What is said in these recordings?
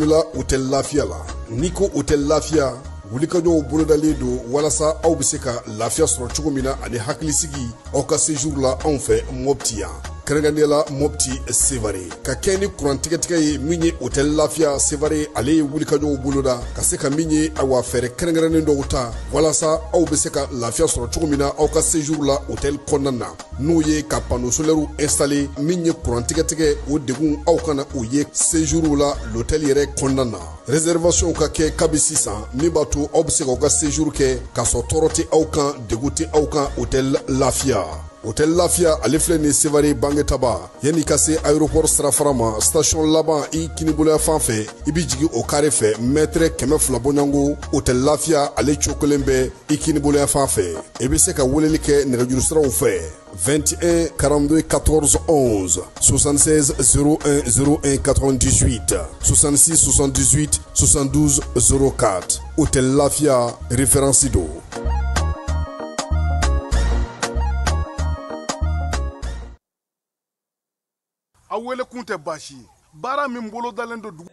Bisimila Hôtel Lafiya la. N'i ko Hôtel Lafiya, wulikajɔw bolodalen don walasa aw bɛ se ka lafiya sɔrɔ cogo min na ani hakilisigi aw ka séjour la anw fɛ Mopti yan. Kɛrɛnkɛrɛnnenya la Mopti Sevare. Ka kɛ ni kuran tigɛtigɛ ye min ye Hôtel Lafiya Sevare, ale ye wulikajɔw boloda ka se ka min ye awa fɛɛrɛ kɛrɛnkɛrɛnnen dɔw ta walasa aw bɛ se ka lafiya sɔrɔ cogo min na aw ka séjour la hôtel kɔnɔna na. N'o ye ka panneau solaire installé min ye kuran tigɛtigɛ o degun aw kana o ye séjour la l'hôtel yɛrɛ kɔnɔna na. Réservation ka kɛ kabi sisan min b'a to aw bɛ se k'aw ka séjour kɛ k'a sɔrɔ tɔɔrɔ tɛ aw kan, degun tɛ aw kan Hôtel Lafiya. Hôtel Lafiya ale filɛ nin Sevare Bangetaba, yanni ka se aéroport sirafara ma, station laban i kiniboloya fan fɛ, i bɛ jigin o carré fɛ mètre 200 bɔɲɔgɔnko. Hôtel Lafiya ale cokolen bɛ i kiniboloya fan fɛ. I bɛ se ka weleli kɛ nɛgɛjuru siraw fɛ 21 42 14 11, 76 01 01 98, 66 78 72 04. Hôtel Lafiya référence don. Aw wele kun tɛ baasi ye, baara min bolodalen don dugu.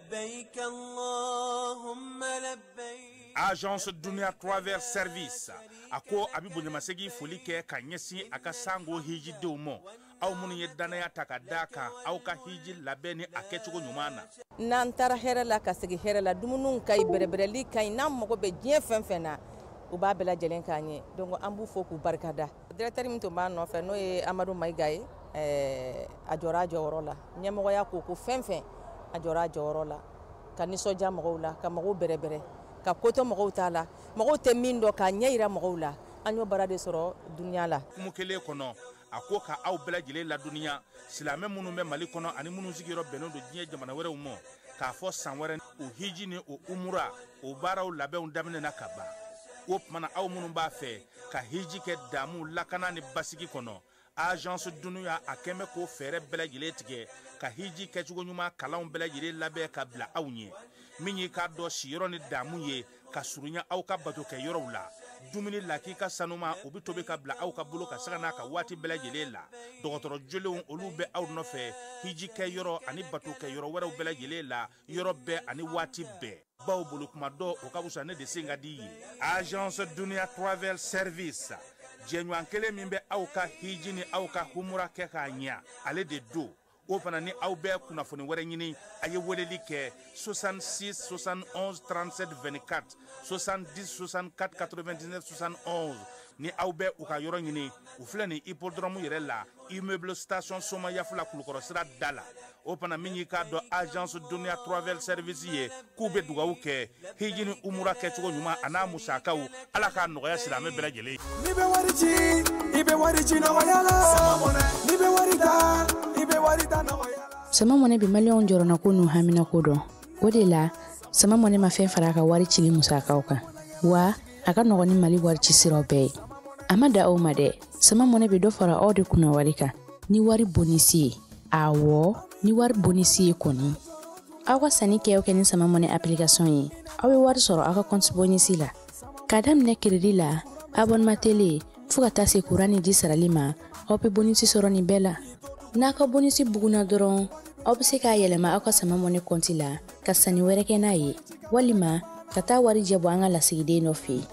Agence Dunia Travel Service a ko a bɛ bonyamasegin foli kɛ ka ɲɛsin a ka sango hijidenw ma, aw minnu ye danaya ta ka d'a kan aw ka hiji labɛn ni a kɛcogo ɲuman na. N'an taara hɛrɛ la ka segin hɛrɛ la, dumuniw ka ɲi, bɛrɛbɛrɛli ka ɲi, n'an mago bɛ diɲɛ fɛn fɛn na, u b'a bɛɛ lajɛlen k'an ye. Donc an b'u fo k'u barikada. Directeur min tun b'an nɔfɛ n'o ye Amadu Mayiga ye, a jɔra a jɔyɔrɔ la. Ɲɛmɔgɔya ko ko fɛn fɛn, a jɔra a jɔyɔrɔ la, ka nisɔndiya mɔgɔw la, ka mɔgɔw bɛrɛbɛrɛ, ka kotɔ mɔgɔw t'a la, mɔgɔw tɛ min dɔn k'a ɲɛ yira mɔgɔw la. An y'o baara de sɔrɔ dunuya la. Hukumu kelen kɔnɔ, a ko ka aw bɛɛ lajɛlen ladɔnniya, silamɛ minnu bɛ Mali kɔnɔ ani minnu sigiyɔrɔ bɛnnen don diɲɛ jamana wɛrɛw ma, k'a fɔ san wɛrɛ o hiji ni o umura o baaraw labɛnw daminɛna ka ban. O tuma na aw minnu b'a fɛ ka hiji kɛ damu lakana ni basigi kɔnɔ, Agence Dunuya a kɛn bɛ k'o fɛɛrɛ bɛɛ lajɛlen tigɛ ka hiji kɛcogo ɲuman kalanw bɛɛ lajɛlen labɛn ka bila aw ɲɛ. Min y'i k'a dɔn siyɔrɔ ni damu ye ka surunya aw ka bato kɛ yɔrɔw la, dumuni lakika sanuma o bɛ tobi ka bila aw ka bolo ka sanga n'a ka waati bɛɛ lajɛlen la. Dɔgɔtɔrɔ jolenw olu bɛ aw nɔfɛ hiji kɛ yɔrɔ ani bato kɛ yɔrɔ wɛrɛw bɛɛ lajɛlen la, yɔrɔ bɛɛ ani waati bɛɛ. Baw bolo kuma dɔ o ka fisa ne de sen ka di ye. Agence Dunia Travel Service, jɛɲɔgɔn kelen min bɛ aw ka hiji ni aw ka humura kɛ k'a ɲɛ, ale de don. O fana ni aw bɛ kunnafoni wɛrɛ ɲini, a ye weleli kɛ 66 71 37 24, 70 64 99 71. Ni aw bɛ u ka yɔrɔ ɲini, u filɛ nin hippodrome yɛrɛ la, immeuble station Somayafula Kulukɔrɔ sira da la. O fana min y'i k'a dɔn Agence Dunia Travel Service ye, k'u bɛ dugawu kɛ hiji ni umura kɛcogo ɲuman a n'a musakaw, Ala k'a nɔgɔya silamɛ bɛɛ lajɛlen ye. N'i bɛ wari ci, i bɛ wari ci nɔgɔya la. N'i bɛ wari ta, i bɛ wari ta nɔgɔya la. Sama Mɔnɛ bɛ maliyɛnw jɔrɔnako n'u haminako dɔn. O de la Sama Mɔnɛ ma fɛn fara a ka wari cili musakaw kan, wa a ka nɔgɔn ni Mali wari ci siraw bɛɛ ye. A ma da aw ma dɛ, Sama Mɔnɛ bɛ dɔ fara aw de kunna wari kan ni wari bonisi ye. Awɔ, ni wari bonisi ye kɔni. Aw ka sanni kɛ o kɛ ni Sama Mɔnɛ application ye, aw bɛ wari sɔrɔ aw ka compte bonisi la. K'a daminɛ crédit la, abonnement télé, fo ka taa se courant ni ji sarali ma, aw bɛ bonisi sɔrɔ nin bɛɛ la. N'a ka bonisi bugunna dɔrɔn, aw bɛ se k'a yɛlɛma aw ka Sama Mɔnɛ compte la ka sanni wɛrɛ kɛ n'a ye, walima ka taa wari jɛ bɔ an ka lasigiden dɔ fɛ yen.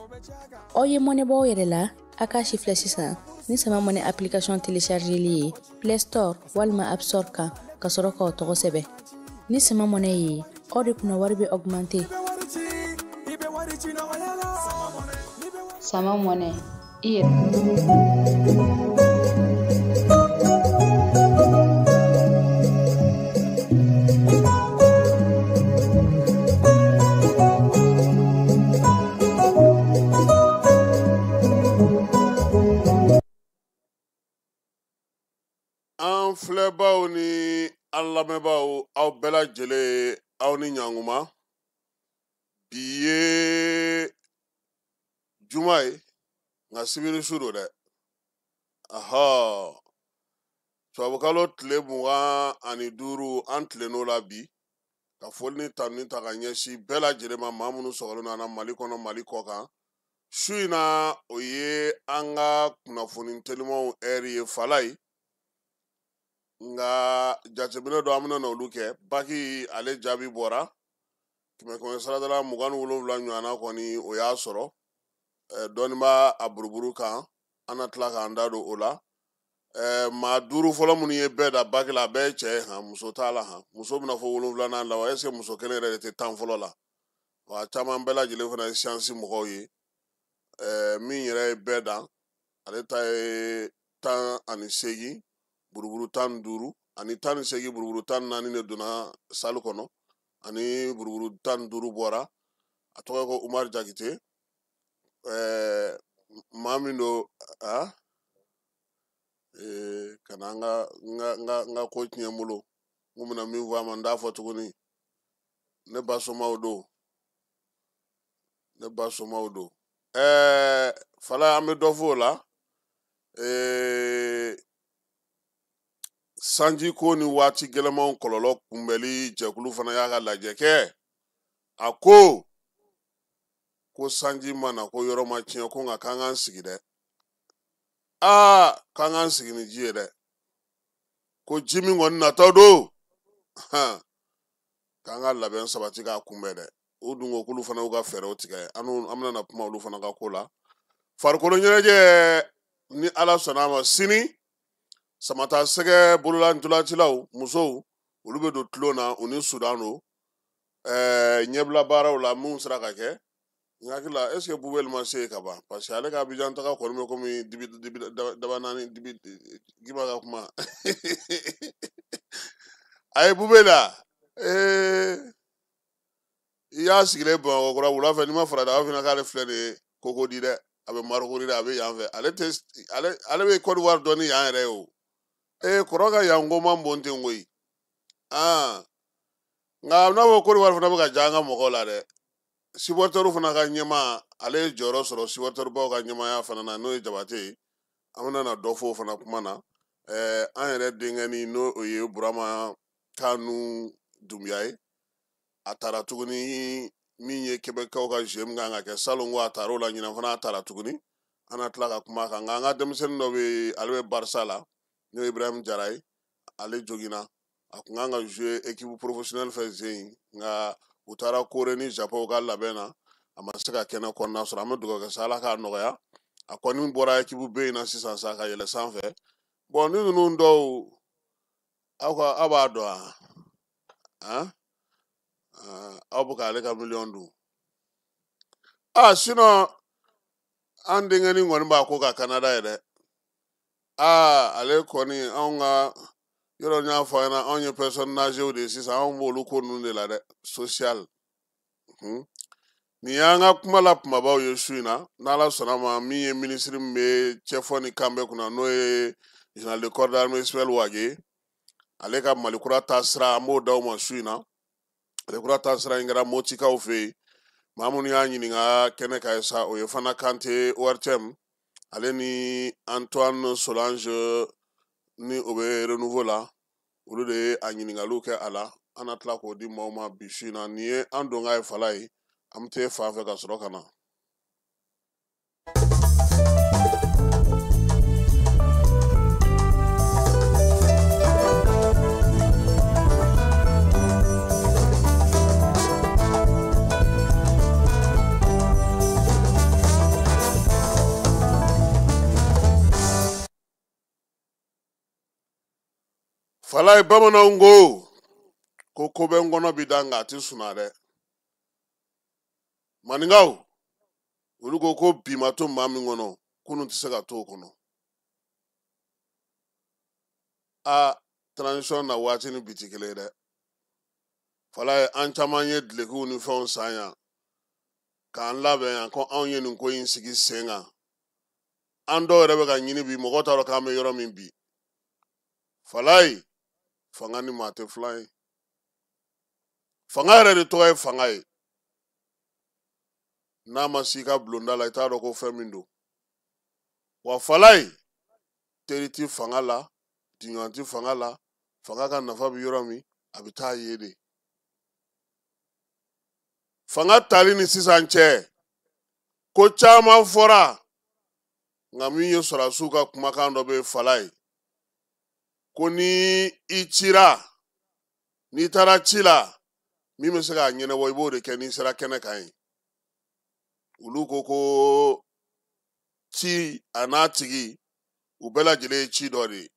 Aw ye mɔnɛ bɔ aw yɛrɛ la, a k'a si filɛ sisan ni Sama Mɔnɛ application téléchargeli ye Play Store walima App Store kan, ka sɔrɔ k'aw tɔgɔ sɛbɛn. Ni Sama Mɔnɛ ye, aw de kunna wari bɛ augmenter. Sama Mɔnɛ, i yɛrɛ. An filɛbaw ni an lamɛnbaaw, aw bɛɛ lajɛlen, aw ni ɲankuma. Bi ye juma ye, nka sibiri su don dɛ. Ahɔ, tubabukalo tile 25, an tilenn'o la bi, ka foli ni tanuni ta ka ɲɛsin bɛɛ lajɛlen ma, maa minnu sɔgɔlen don an na Mali kɔnɔ, Mali kɔ kan. Su in na, o ye an ka kunnafoni telimanw ɛri ye fala ye. Nka jateminɛ dɔ an bɛna na olu kɛ. Baki ale jaabi bɔra. Kɛmɛ kɛmɛ sarada la 27 ɲɔgɔnna kɔni o y'a sɔrɔ. Dɔɔni b'a a buruburu kan, an na tila k'an da don o la. Maa 5 fɔlɔ minnu ye bɛɛ da baki la, a bɛɛ ye cɛ ye han, muso t'a la han. Muso bɛna fɔ 7nan la wa, est ce que muso kelen yɛrɛ de tɛ 10 fɔlɔ la? Wa caman bɛɛ lajɛlen fana ye siyansi mɔgɔw ye. Min yɛrɛ ye bɛɛ dan, ale ta ye 18 buruburu 15 ani 18 buruburu 14 de donna salle kɔnɔ, ani buruburu 15 bɔra. A tɔgɔ ye ko Umaru Jakite. Maa min don, a ka na n ka ko tiɲɛ n bolo. N kun bɛna min fɔ a ma, n t'a fɔ tuguni. Ne ba somaw don, ne ba somaw don. Fala, an bɛ dɔ fɔ o la. Sanji ko ni waati gɛlɛmanw kɔlɔlɔ kunbɛli jɛkulu fana y'a ka lajɛ kɛ. A ko ko sanji ma na, ko yɔrɔ ma tiɲɛ, ko nka k'an k'an sigi dɛ. Aa, k'an k'an sigi ni ji ye dɛ, ko ji min kɔni natɔ don, k'an ka labɛn sabati k'a kunbɛn dɛ. O dun ko k'olu fana y'u ka fɛɛrɛw tigɛ. An bɛna na kuma olu fana ka ko la. Farikolo ɲɛnajɛ, ni Ala sɔnna a ma, sini Samata sɛgɛ bolola ntolacilaw musow, olu bɛ don tulon na, u ni Sudan don. Ɲɛbila baaraw la mun sera ka kɛ, n hakili la, est ce que Bubeli ma se yen ka ban? Parce que ale ka Abidjan taga kɔni bɛ komi dibi dibi daba naani dibi Gima ka kuma. A ye Bubeli la, i y'a sigilen Bamakɔ kura wula fɛ, n'i ma farati, a b'a f'i ɲɛna k'ale filɛ nin ye koko di dɛ, a bɛ Marokori dɛ, a bɛ yan fɛ. Ale tɛ, ale bɛ Côte d'Ivoire dɔn ni yan yɛrɛ ye o. Kɔrɔ ka yan ko man bon ten koyi. Nka n'a fɔ Côte d'Ivoire fana bɛ ka diya an ka mɔgɔw la dɛ. Supporteru fana ka ɲɛmaa, ale ye jɔyɔrɔ sɔrɔ supporteru baw ka ɲɛmaaya fana na, n'o ye Jabate ye. An bɛna na dɔ fɔ o fana kuma na. An yɛrɛ denkɛni, n'o o ye Burama Kanu Dunbiya ye, a taara tuguni min ye Québeckaw ka jeu min kan ka kɛ salon, ko a taara o la, ɲinan fana a taara tuguni. An na tila ka kuma a kan. Nka an ka denmisɛnnin dɔ bɛ yen, ale bɛ Barça la, n'o ye Ibrahim Jara ye, ale joginna. A kun kan ka jouer équipe professionnelle fɛ zen, nka u taara Corée ni Japon ka labɛn na, a ma se ka kɛnɛ kɔnɔna sɔrɔ. An bɛ dugawu kɛ sa, Ala k'a nɔgɔya. A kɔni bɔra équipe B in na sisan sa, ka yɛlɛ sanfɛ. Bon, ni ninnu dɔw, aw ka, aw b'a dɔn wa? Han, aw bɛ k'ale ka miliyɔn dun. Sinon an denkɛnin kɔni b'a ko ka Canada ye dɛ. Ale kɔni, anw ka yɔrɔ n y'a fɔ a ɲɛna, anw ye personne âgée de ye sisan, anw b'olu ko ninnu de la dɛ, social. Nin y'an ka kuma la kumabaw ye su in na. N'Ala sɔnna ma, min ye minisiri min bɛ cɛfɔ ni kan bɛɛ kunna, n'o ye général de corps d'armée Ismaël Wagué, ale ka Mali kura taasira, an b'o d'aw ma su in na. Mali kura taasira in kɛra Motikaw fɛ yen. Maa minnu y'a ɲininka kɛnɛ kan ye sa, o ye Fana Kante ORTM, ale ni Antoine Solange ni o bɛ Renouveau la, olu de ye a ɲininkaliw kɛ a la. An na tila k'o di maaw ma bi su in na. Nin ye an donkan ye Fala ye, an bɛ t'e fan fɛ ka sɔrɔ ka na. Fala ye, bamananw ko ko ko bɛ n kɔnɔ bi da, nka a tɛ suna dɛ. Maninkaw olu ko ko bi ma to maa min kɔnɔ, kunun tɛ se ka to o kɔnɔ. A transition na waati ni bi tɛ kelen ye dɛ. Fala ye, an caman ye dulokiw ni fɛnw san yan k'an labɛn yan ko anw ye nin ko in sigi sen kan. An dɔw yɛrɛ bɛ ka ɲini bi, mɔgɔw t'a dɔn k'an bɛ yɔrɔ min bi. Fala ye, fanga ni maa tɛ filan ye. Fanga yɛrɛ de tɔgɔ ye fanga ye. N'a ma s'i ka bulonda la, i t'a dɔn ko fɛn min don. Wa Fala ye, teri ti fanga la, diɲɔgɔn ti fanga la, fanga ka nafa bɛ yɔrɔ min, a bɛ taa yen de. Fanga tali ni sisan cɛ, ko caman fɔra, nka min ye sɔrɔdasiw ka kumakan dɔ bɛ Fala ye, ko ni i cira, n'i taara ci la, Min bɛ se k'a ɲɛnabɔ, i b'o de kɛ n'i sera kɛnɛ kan yen. Olu ko ko ci a n'a tigi, u bɛɛ lajɛlen ye ci dɔ de ye.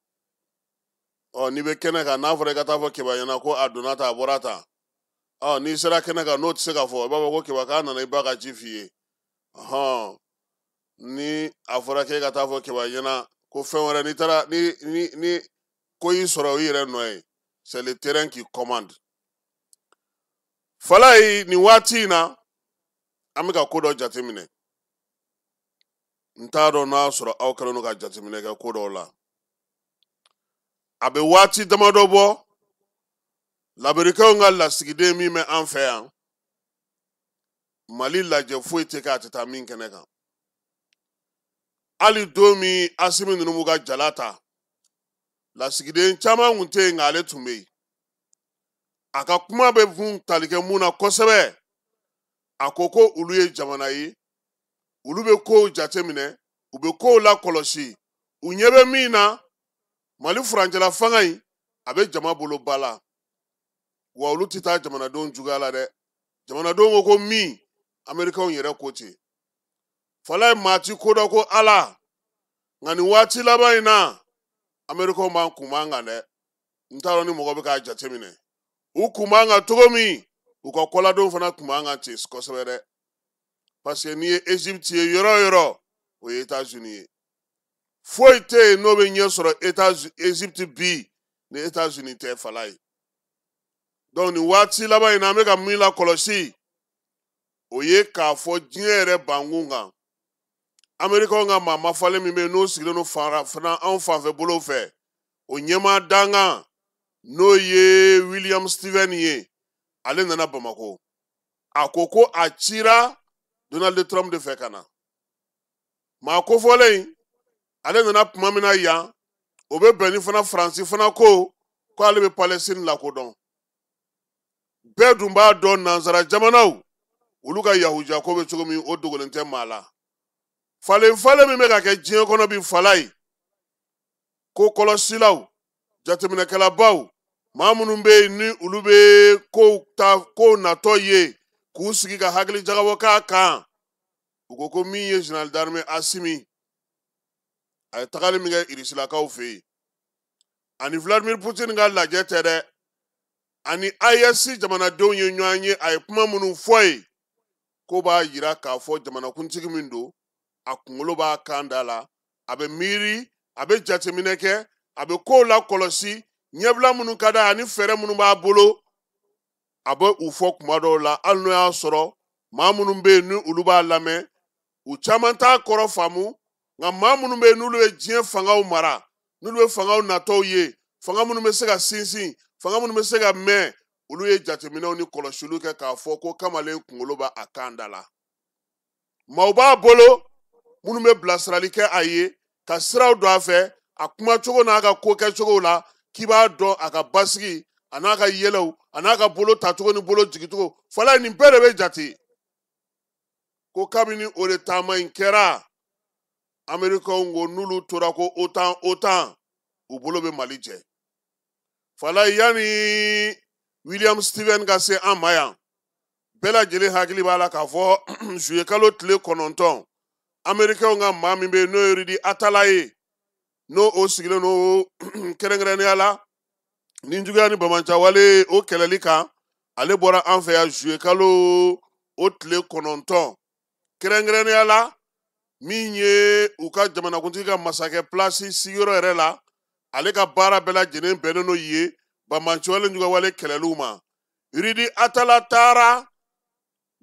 Ɔ, n'i bɛ kɛnɛ kan, n'a fɔra i ka taa fɔ Keba ɲɛna ko a donna tan, a bɔra tan, ɔ, n'i sera kɛnɛ kan, n'o tɛ se ka fɔ, i b'a fɔ ko Keba k'a nana i ba ka ci f'i ye. Ɔhɔn, ni a fɔra k'e ka taa fɔ Keba ɲɛna ko fɛn wɛrɛ, n'i taara ni ko y'i sɔrɔ, o y'i yɛrɛ nɔ ye. C'est le terrain qui commande. Falaye, nin waati in na, an bɛ ka ko dɔ jateminɛ. N t'a dɔn n'a y'a sɔrɔ aw kɛlen don ka jateminɛ kɛ ko dɔw la. A bɛ waati damadɔ bɔ, lamerikɛnw ka lasigiden min bɛ an fɛ yan, Mali lajɛ foyi tɛ kɛ a tɛ taa min kɛnɛ kan. Hali don min Asimi ninnu b'u ka jala ta, lasigiden caman kun tɛ yen, nka ale tun bɛ yen. A ka kuma bɛ mun tali kɛ mun na kosɛbɛ? A ko ko olu ye jamana ye, olu bɛ kow jateminɛ, u bɛ kow lakɔlɔsi. U ɲɛ bɛ min na, Mali furancɛla fanga in, a bɛ jama bolo ba la wa, olu tɛ taa jamanadenw juguya la dɛ. Jamanadenw ko ko min, Amerikɛnw yɛrɛ ko ten. Falaye, maa ti ko dɔn ko Ala, nka nin waati laban in na, Amerikɛnw b'an kun b'an kan dɛ. N t'a dɔn ni mɔgɔ bɛ k'a jateminɛ. U kun b'an kan cogo min, u ka kɔladenw fana kun b'an kan ten kosɛbɛ dɛ, parce que n'i ye Egypte ye yɔrɔ o yɔrɔ, o ye États-Unis ye. Foyi tɛ yen n'o bɛ ɲɛ sɔrɔ Egypte bi ni États-Unis tɛ. Falaye, donc nin waati laban in na, an bɛ ka min lakɔlɔsi, o ye k'a fɔ diɲɛ yɛrɛ bankun kan, Amerikɛnw ka maa mafalen min bɛ yen, n'o sigilen don fana anw fanfɛ bolo fɛ, o ɲɛmaa dankan, n'o ye William Steven ye, ale nana Bamakɔ. A ko ko a cira Donald Trump de fɛ ka na. Maa kofɔlen in, ale nana tuma min na yan, o bɛ bɛn ni fana Faransi fana ko ko ale bɛ Palestine lakodɔn. Bɛɛ dun b'a dɔn, nansara jamanaw, olu ka yahudiya ko bɛ cogo min, o dogolen tɛ maa la. Falen falen min bɛ ka kɛ diɲɛ kɔnɔ bi, Falaye, ko kɔlɔsilaw, jateminɛkɛlabaw, maa minnu bɛ yen ni olu bɛ kow ta, kow natɔ ye k'u sigi ka hakili jagabɔ k'a kan, u ko ko min ye général d'armée Asimi, a ye tagali min kɛ Irisilakaw fɛ yen, ani Vladimir Poutine ka lajɛ tɛ dɛ, ani AES jamanadenw ye ɲɔgɔn ye, a ye kuma minnu fɔ yen, ko b'a yira k'a fɔ jamanakuntigi min don, a kunkolo b'a kan da la, a bɛ miiri, a bɛ jateminɛ kɛ, a bɛ kow lakɔlɔsi, ɲɛbila minnu ka d'a ye ani fɛɛrɛ minnu b'a bolo, a bɛ u fɔ kuma dɔw la. Hali n'o y'a sɔrɔ maa minnu bɛ yen ni olu b'a lamɛn, u caman t'a kɔrɔ faamu, nka maa minnu bɛ yen n'olu bɛ diɲɛ fangaw mara, n'olu bɛ fangaw natɔw ye, fanga minnu bɛ se ka sinsin, fanga minnu bɛ se ka mɛn, olu ye jateminɛw ni kɔlɔsiliw kɛ k'a fɔ ko kamalen kunkolo b'a a kan da la. Maaw b'a bolo minnu bɛ bilasirali kɛ a ye, ka siraw don a fɛ, a kumacogo n'a ka ko kɛcogo la, k'i b'a dɔn a ka basigi, a n'a ka yɛlɛw, a n'a ka bolo tacogo ni bolo jigicogo. Falaye, nin bɛɛ de bɛ jate. Ko kabini o de taama in kɛra, Amerikɛnw ko n'olu tora ko OTAN, OTAN, u bolo bɛ Mali jɛ. Falaye, yanni William Steven ka se an ma yan, bɛɛ lajɛlen hakili b'a la k'a fɔ juillet kalo tile 9, Amerikɛnw ka maa min bɛ yen n'o ye Rudi Atala ye, n'o o sigilen don kɛrɛnkɛrɛnnenya la ni juguya ni bamancawale o kɛlɛli kan, ale bɔra an fɛ yan juillet kalo o tile 9, kɛrɛnkɛrɛnnenya la min ye u ka jamanakuntigi ka masakɛ pilasi sigiyɔrɔ yɛrɛ la. Ale ka baara bɛɛ lajɛlen bɛnnen n'o ye bamancɛwale jugawale kɛlɛliw ma. Rudi Atala taara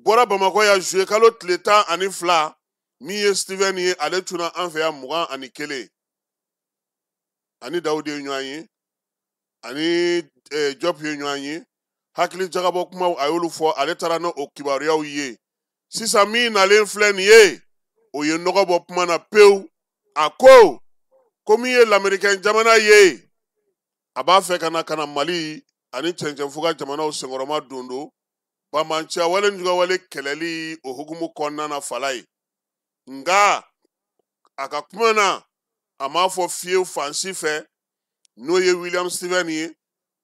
bɔra Bamakɔ yan juillet kalo tile 12. Min ye Steven ye, ale cunna an fɛ yan 21. Ani Dawudi ye ɲɔgɔn ye, ani Jɔp ye ɲɔgɔn ye, hakili jagabɔ kumaw a y'olu fɔ, ale taara n'o kibaruyaw ye. Sisan min nalen filɛ nin ye, o ye nɔgɔ bɔ kuma na pewu. A ko ko min ye lamerikɛn jamana ye, a b'a fɛ ka na Mali ani cɛncɛnfuga jamanaw senkɔrɔma don don bamanciya wale jugawale kɛlɛli o hukumu kɔnɔna na. Falaye, nka a ka kuma na, a m'a fɔ fiyewu fan si fɛ, n'o ye William Steven ye,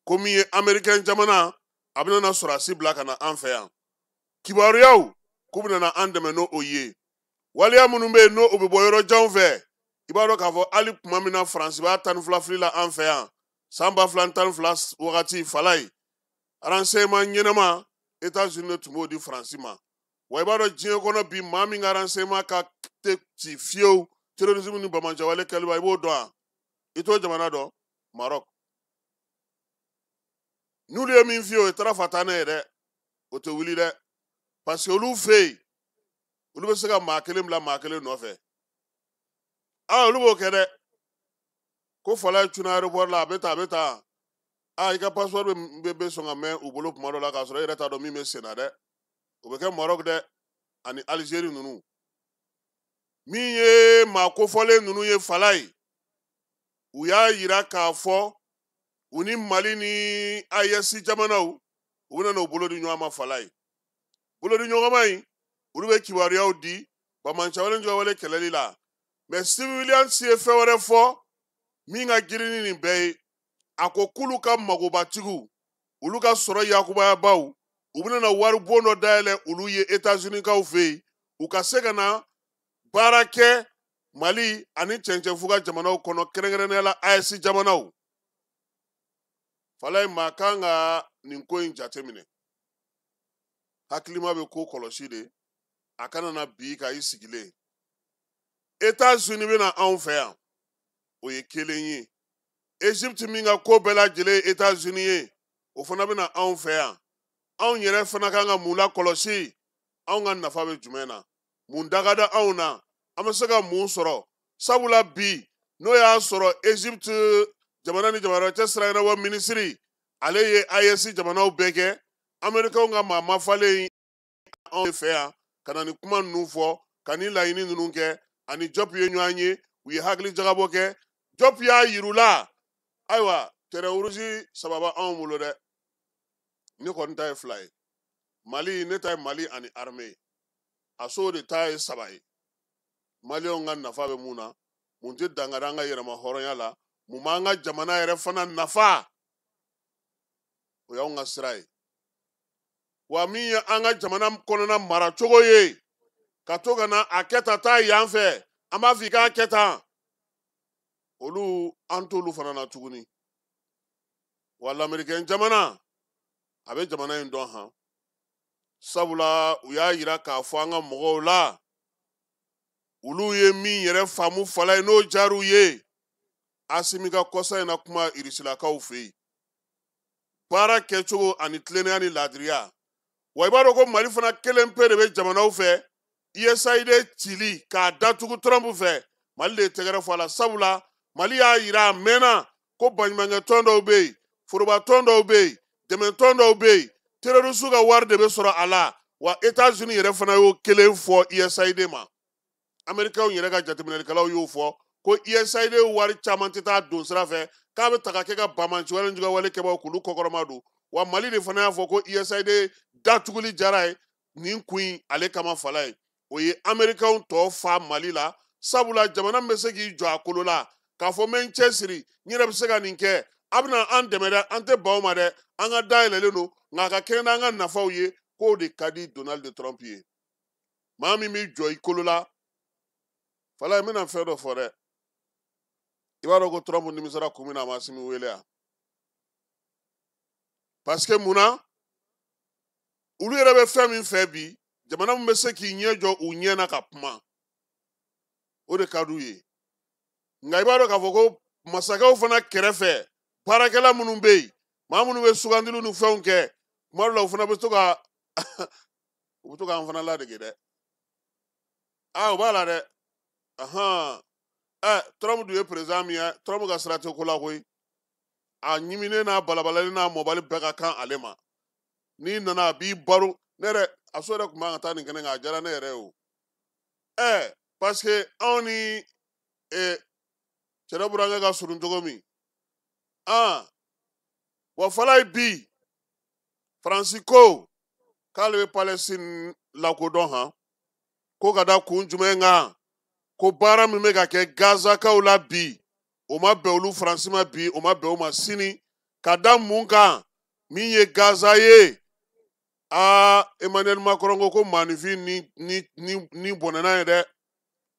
ko min ye amerikɛn jamana A bɛna na sɔrɔdasi bila ka na an fɛ yan. Kibaruyaw k'u bɛna na an dɛmɛ n'o o ye. Waleya minnu bɛ yen n'o o bɛ bɔ yɔrɔ janw fɛ, i b'a dɔn k'a fɔ hali tuma min na Faransi b'a 12 fili la an fɛ yan san 2012 wagati, Falaye, renseignement ɲɛnama États-Unis de tun b'o di Faransi ma. Wa i b'a dɔn diɲɛ kɔnɔ bi, maa min ka renseignement ka tɛ ci fiyewu terrorisme ni bamancɛwale kɛli ma, i b'o dɔn wa? I t'o jamana dɔn? Maroc. N'olu ye min f'i ye, o ye tarafa taa ne ye dɛ, o tɛ wuli dɛ, parce que olu fɛ yen, olu bɛ se ka maa kelen bila maa kelen nɔfɛ. Aa, olu b'o kɛ dɛ. Ko Falaye cunna aéroport la, a bɛ tan, a bɛ tan. Aa, i ka passeport bɛ sɔn ka mɛn u bolo tuma dɔ la k'a sɔrɔ e yɛrɛ t'a dɔn min bɛ sen na dɛ. O bɛ kɛ Maroc dɛ, ani Algérie ninnu. Min ye maa kofɔlen ninnu ye, Falaye, u y'a yira k'a fɔ u ni Mali ni AES jamanaw, u bɛna n'u bolo di ɲɔgɔn ma. Falaye, bolo di ɲɔgɔn ma in, olu bɛ kibaruyaw di bamancɛwale jɔwale kɛlɛli la. Mais Steve Williams ye fɛn wɛrɛ fɔ min ka girin ni nin bɛɛ ye. A ko k'olu ka magobatigiw, olu ka sɔrɔ yakubayabaw, u bɛna na wari bon dɔ dayɛlɛ olu ye États-Unis kaw fɛ yen, u ka se ka na baara kɛ Mali ani cɛncɛnfuga jamanaw kɔnɔ, kɛrɛnkɛrɛnnenya la AES jamanaw. Falaye, maa kan ka nin ko in jateminɛ. Hakilima bɛ ko kɔlɔsi de, a kana na bi ka i sigilen. États-Unis bɛna anw fɛ yan, o ye kelen ye. Égypte min ka ko bɛɛ lajɛlen ye États-Unis ye, o fana bɛna anw fɛ yan. Anw yɛrɛ fana kan ka mun lakɔlɔsi? Anw ka nafa bɛ jumɛn na? Mun da ka da anw na? An bɛ se ka mun sɔrɔ? Sabula bi, n'o y'a sɔrɔ Égypte jamana ni jamana cɛ sira ɲɛnabɔ minisiri, ale ye AES jamanaw bɛɛ kɛ, Américains ka maa mafalen anw fɛ yan ka na nin kuma ninnu fɔ, ka nin laɲini ninnu kɛ, ani Diop ye ɲɔgɔn ye, u ye hakili jagabɔ kɛ. Diop y'a yir'u la, ayiwa, terrain rouge saba b'anw bolo dɛ, ne kɔni ta ye 2 ye. Mali, ne ta ye Mali ani armée ye, a so de ta ye 3 ye. Maliyɛnw ka nafa bɛ mun na? Mun tɛ dankari an ka yɛrɛma hɔrɔnya la? Mun b'an ka jamana yɛrɛ fana nafa? O y'anw ka sira ye. Wa min ye an ka jamana kɔnɔna maracogo ye, ka to ka na a kɛ tan, taa yan fɛ, an b'a fɔ i k'a kɛ tan, olu an t'olu fana na tuguni. Wa lamɛrikɛn jamana, a bɛ jamana in dɔn han, sabula u y'a yira k'a fɔ an ka mɔgɔw la, olu ye min yɛrɛ faamu Falaye n'o diyar'u ye. Asimi ka kɔsa in na kuma irisilakaw fɛ yen, baara kɛcogo ani tilennenya ni laadiriya. Wa i b'a dɔn ko Mali fana kelen pe de bɛ jamanaw fɛ USAID cili k'a datugu Trump fɛ, Mali de ye tɛgɛrɛ fɔ a la. Sabula Mali y'a yira a mɛnna ko baɲumankɛ tɔn dɔw bɛ yen, foroba tɔn dɔw bɛ yen, dɛmɛtɔn dɔw bɛ yen, terroriste ka wari de bɛ sɔrɔ a la. Wa États-Unis yɛrɛ fana y'o kelen fɔ USAID ma. Américains yɛrɛ ka jateminɛlikɛlaw y'o fɔ ko USAID wari caman tɛ taa don sira fɛ, k'a bɛ ta ka kɛ ka bamanci wale juguya wale kɛbaaw k'olu kɔkɔrɔma don. Wa Mali de fana y'a fɔ ko USAID datuguli diyara ye nin kun in ale kama. Falaye, o ye Américains tɔ fa Mali la, sabula jamana min bɛ se k'i jɔ a kolo la k'a fɔ n bɛ n cɛsiri, n yɛrɛ bɛ se ka nin kɛ, a bɛna an dɛmɛ dɛ, an tɛ ban o ma dɛ, an ka da yɛlɛlen don, nka a ka kɛɲɛ n'an ka nafaw ye, k'o de ka di Donald Trump ye. Maa min b'i jɔ i kolo la, Falaye, n bɛna fɛn dɔ fɔ dɛ. I b'a dɔn ko Trump nimisara kun min na a ma Asimi wele yan, parce que mun na, olu yɛrɛ bɛ fɛn min fɛ bi, jamana min bɛ se k'i ɲɛ jɔ u ɲɛ na ka kuma, o de ka d'u ye. Nka i b'a dɔn k'a fɔ ko masakɛw fana kɛrɛfɛ baarakɛla minnu bɛ yen, maa minnu bɛ sugandiliw ni fɛnw kɛ, tuma dɔw la u fana bɛ to ka u bɛ to k'an fana ladege dɛ. Aa, o b'a la dɛ. Ahan, ɛ, Trump dun ye président min ye, Trump ka sira tɛ ko la koyi. A ɲiminen n'a balabalalen n'a mɔbali bɛɛ ka kan ale ma. N'i nana a b'i baro. Ne yɛrɛ, a so yɛrɛ tun man ka taa nin kɛnɛ kan, a diyara ne yɛrɛ ye o. Ɛ, parce que anw ni cɛ burankɛ ka surun cogo min. Ah, wa Falaye, bi Faransi ko k'ale bɛ Palestine lakodɔn han, ko ka da kun jumɛn kan? Ko baara min bɛ ka kɛ Gazakaw la bi, o ma bɛn olu Faransi ma bi, o ma bɛn o ma sini. Ka da mun kan? Min ye Gaza ye, aa, Emmanuel Macron ko ko maanifin ni bɔnɛna ye dɛ,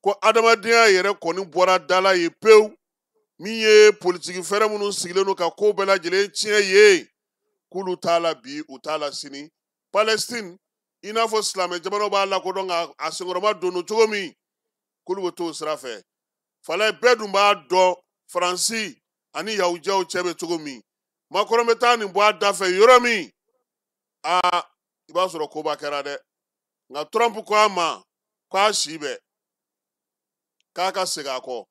ko adamadenya yɛrɛ kɔni bɔra da la ye pewu. Min ye politiki fɛɛrɛ minnu sigilen don ka ko bɛɛ lajɛlen tiɲɛ ye, k'olu t'a la bi, u t'a la sini. Palestine, i n'a fɔ silamɛ jamanaw b'a lakodɔn ka a senkɔrɔma don cogo min, k'olu bɛ t'o sira fɛ. Falaye, bɛɛ dun b'a dɔn Faransi ani yahudiyaw cɛ bɛ cogo min. Macron bɛ taa nin bɔ a da fɛ yɔrɔ min, aa, i b'a sɔrɔ koba kɛra dɛ. Nka Trump ko a ma k'a si bɛɛ k'a ka segin a kɔ.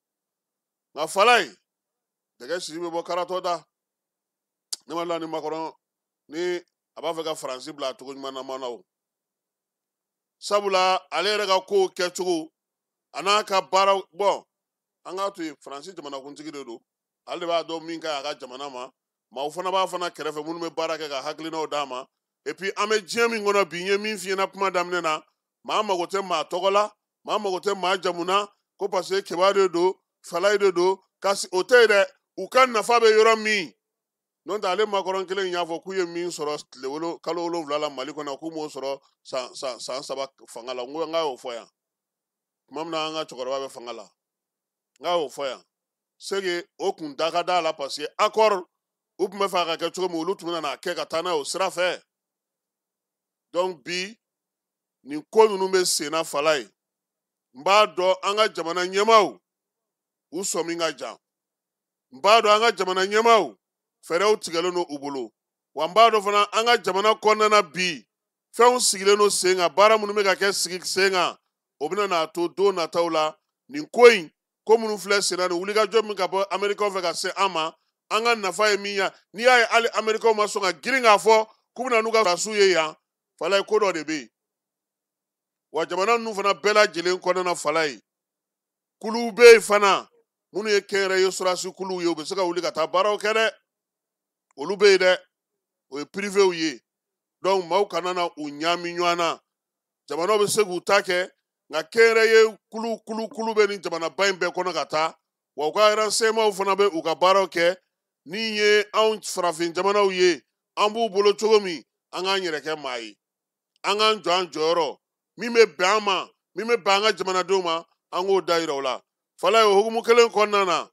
Nka Falaye, dɛgɛ sisi bɛ bɔ karatɔ da. Ne ma la ni Macron ni a b'a fɛ ka Faransi bila a cogo ɲuman na ma o, sabula ale yɛrɛ ka kow kɛcogo a n'a ka baara bɔn, an k'a to yen. Faransi jamanakuntigi de don, ale de b'a dɔn min ka ɲi a ka jamana ma. Maaw fana b'a fana kɛrɛfɛ minnu bɛ baara kɛ ka hakilinaw d'a ma. Et puis an bɛ diɲɛ min kɔnɔ bi, n ye min f'i ɲɛna kuma daminɛ na, maa mago tɛ maa tɔgɔ la, maa mago tɛ maa jamu na, ko parce que Keba de don, Falaye de don, kasi o tɛ yen dɛ. U ka nafa bɛ yɔrɔ min, n'o tɛ ale Macron kelen in y'a fɔ k'u ye min sɔrɔ tile wolo kalo 7 la Mali kɔnɔ, k'u m'o sɔrɔ san 3 fanga la. N ko n k'a y'o fɔ yan tuma min na an ka cɛkɔrɔba bɛ fanga la, n k'a y'o fɔ yan. Sege o kun da ka d'a la, parce que accord u tun bɛ fɛ a ka kɛ cogo min, olu tun bɛna n'a kɛ ka taa n'a ye o sira fɛ. Donc bi nin ko ninnu bɛ sen na. Falaye, n b'a dɔn an ka jamana ɲɛmaaw u sɔmi ka jan, n b'a dɔn an ka jamana ɲɛmaaw fɛɛrɛw tigɛlen don u bolo, wa n b'a dɔn fana an ka jamana kɔnɔna na bi fɛnw sigilen don sen kan, baara minnu bɛ ka kɛ sigi sen kan, o bɛna n'a to don nataw la nin ko in, ko minnu filɛ sen na, nin wulikajɔ min ka bɔ Amerikaw fɛ ka se an ma, an ka nafa ye min ye. N'i y'a ye hali Amerikaw ma sɔn ka girin k'a fɔ k'u bɛna n'u ka sɔrɔdasiw ye yan, Falaye, ko dɔ de bɛ yen. Wa jamana ninnu fana bɛɛ lajɛlen kɔnɔna na, Falaye, kuluw bɛ yen fana minnu ye kɛnyɛrɛye sɔrɔdasi kuluw ye, u bɛ se ka wuli ka taa baaraw kɛ dɛ, olu bɛ yen dɛ, o ye pirivew ye. Donc maaw kana na u ɲaami ɲɔgɔn na. Jamanaw bɛ se k'u ta kɛ, nka kɛnyɛrɛye kulu kulu kulu bɛ nin jamanaba in bɛɛ kɔnɔ ka taa, wa u ka renseignements fana bɛ u ka baaraw kɛ. Ni ye anw farafin jamanaw ye, an b'u bolo cogo min, an k'an yɛrɛ kɛ maa ye, an k'an jɔ an jɔyɔrɔ, min bɛ bɛn an ma, min bɛ bɛn an ka jamanadenw ma, an k'o da yira u la. Falaye, o hukumu kelen kɔnɔna na,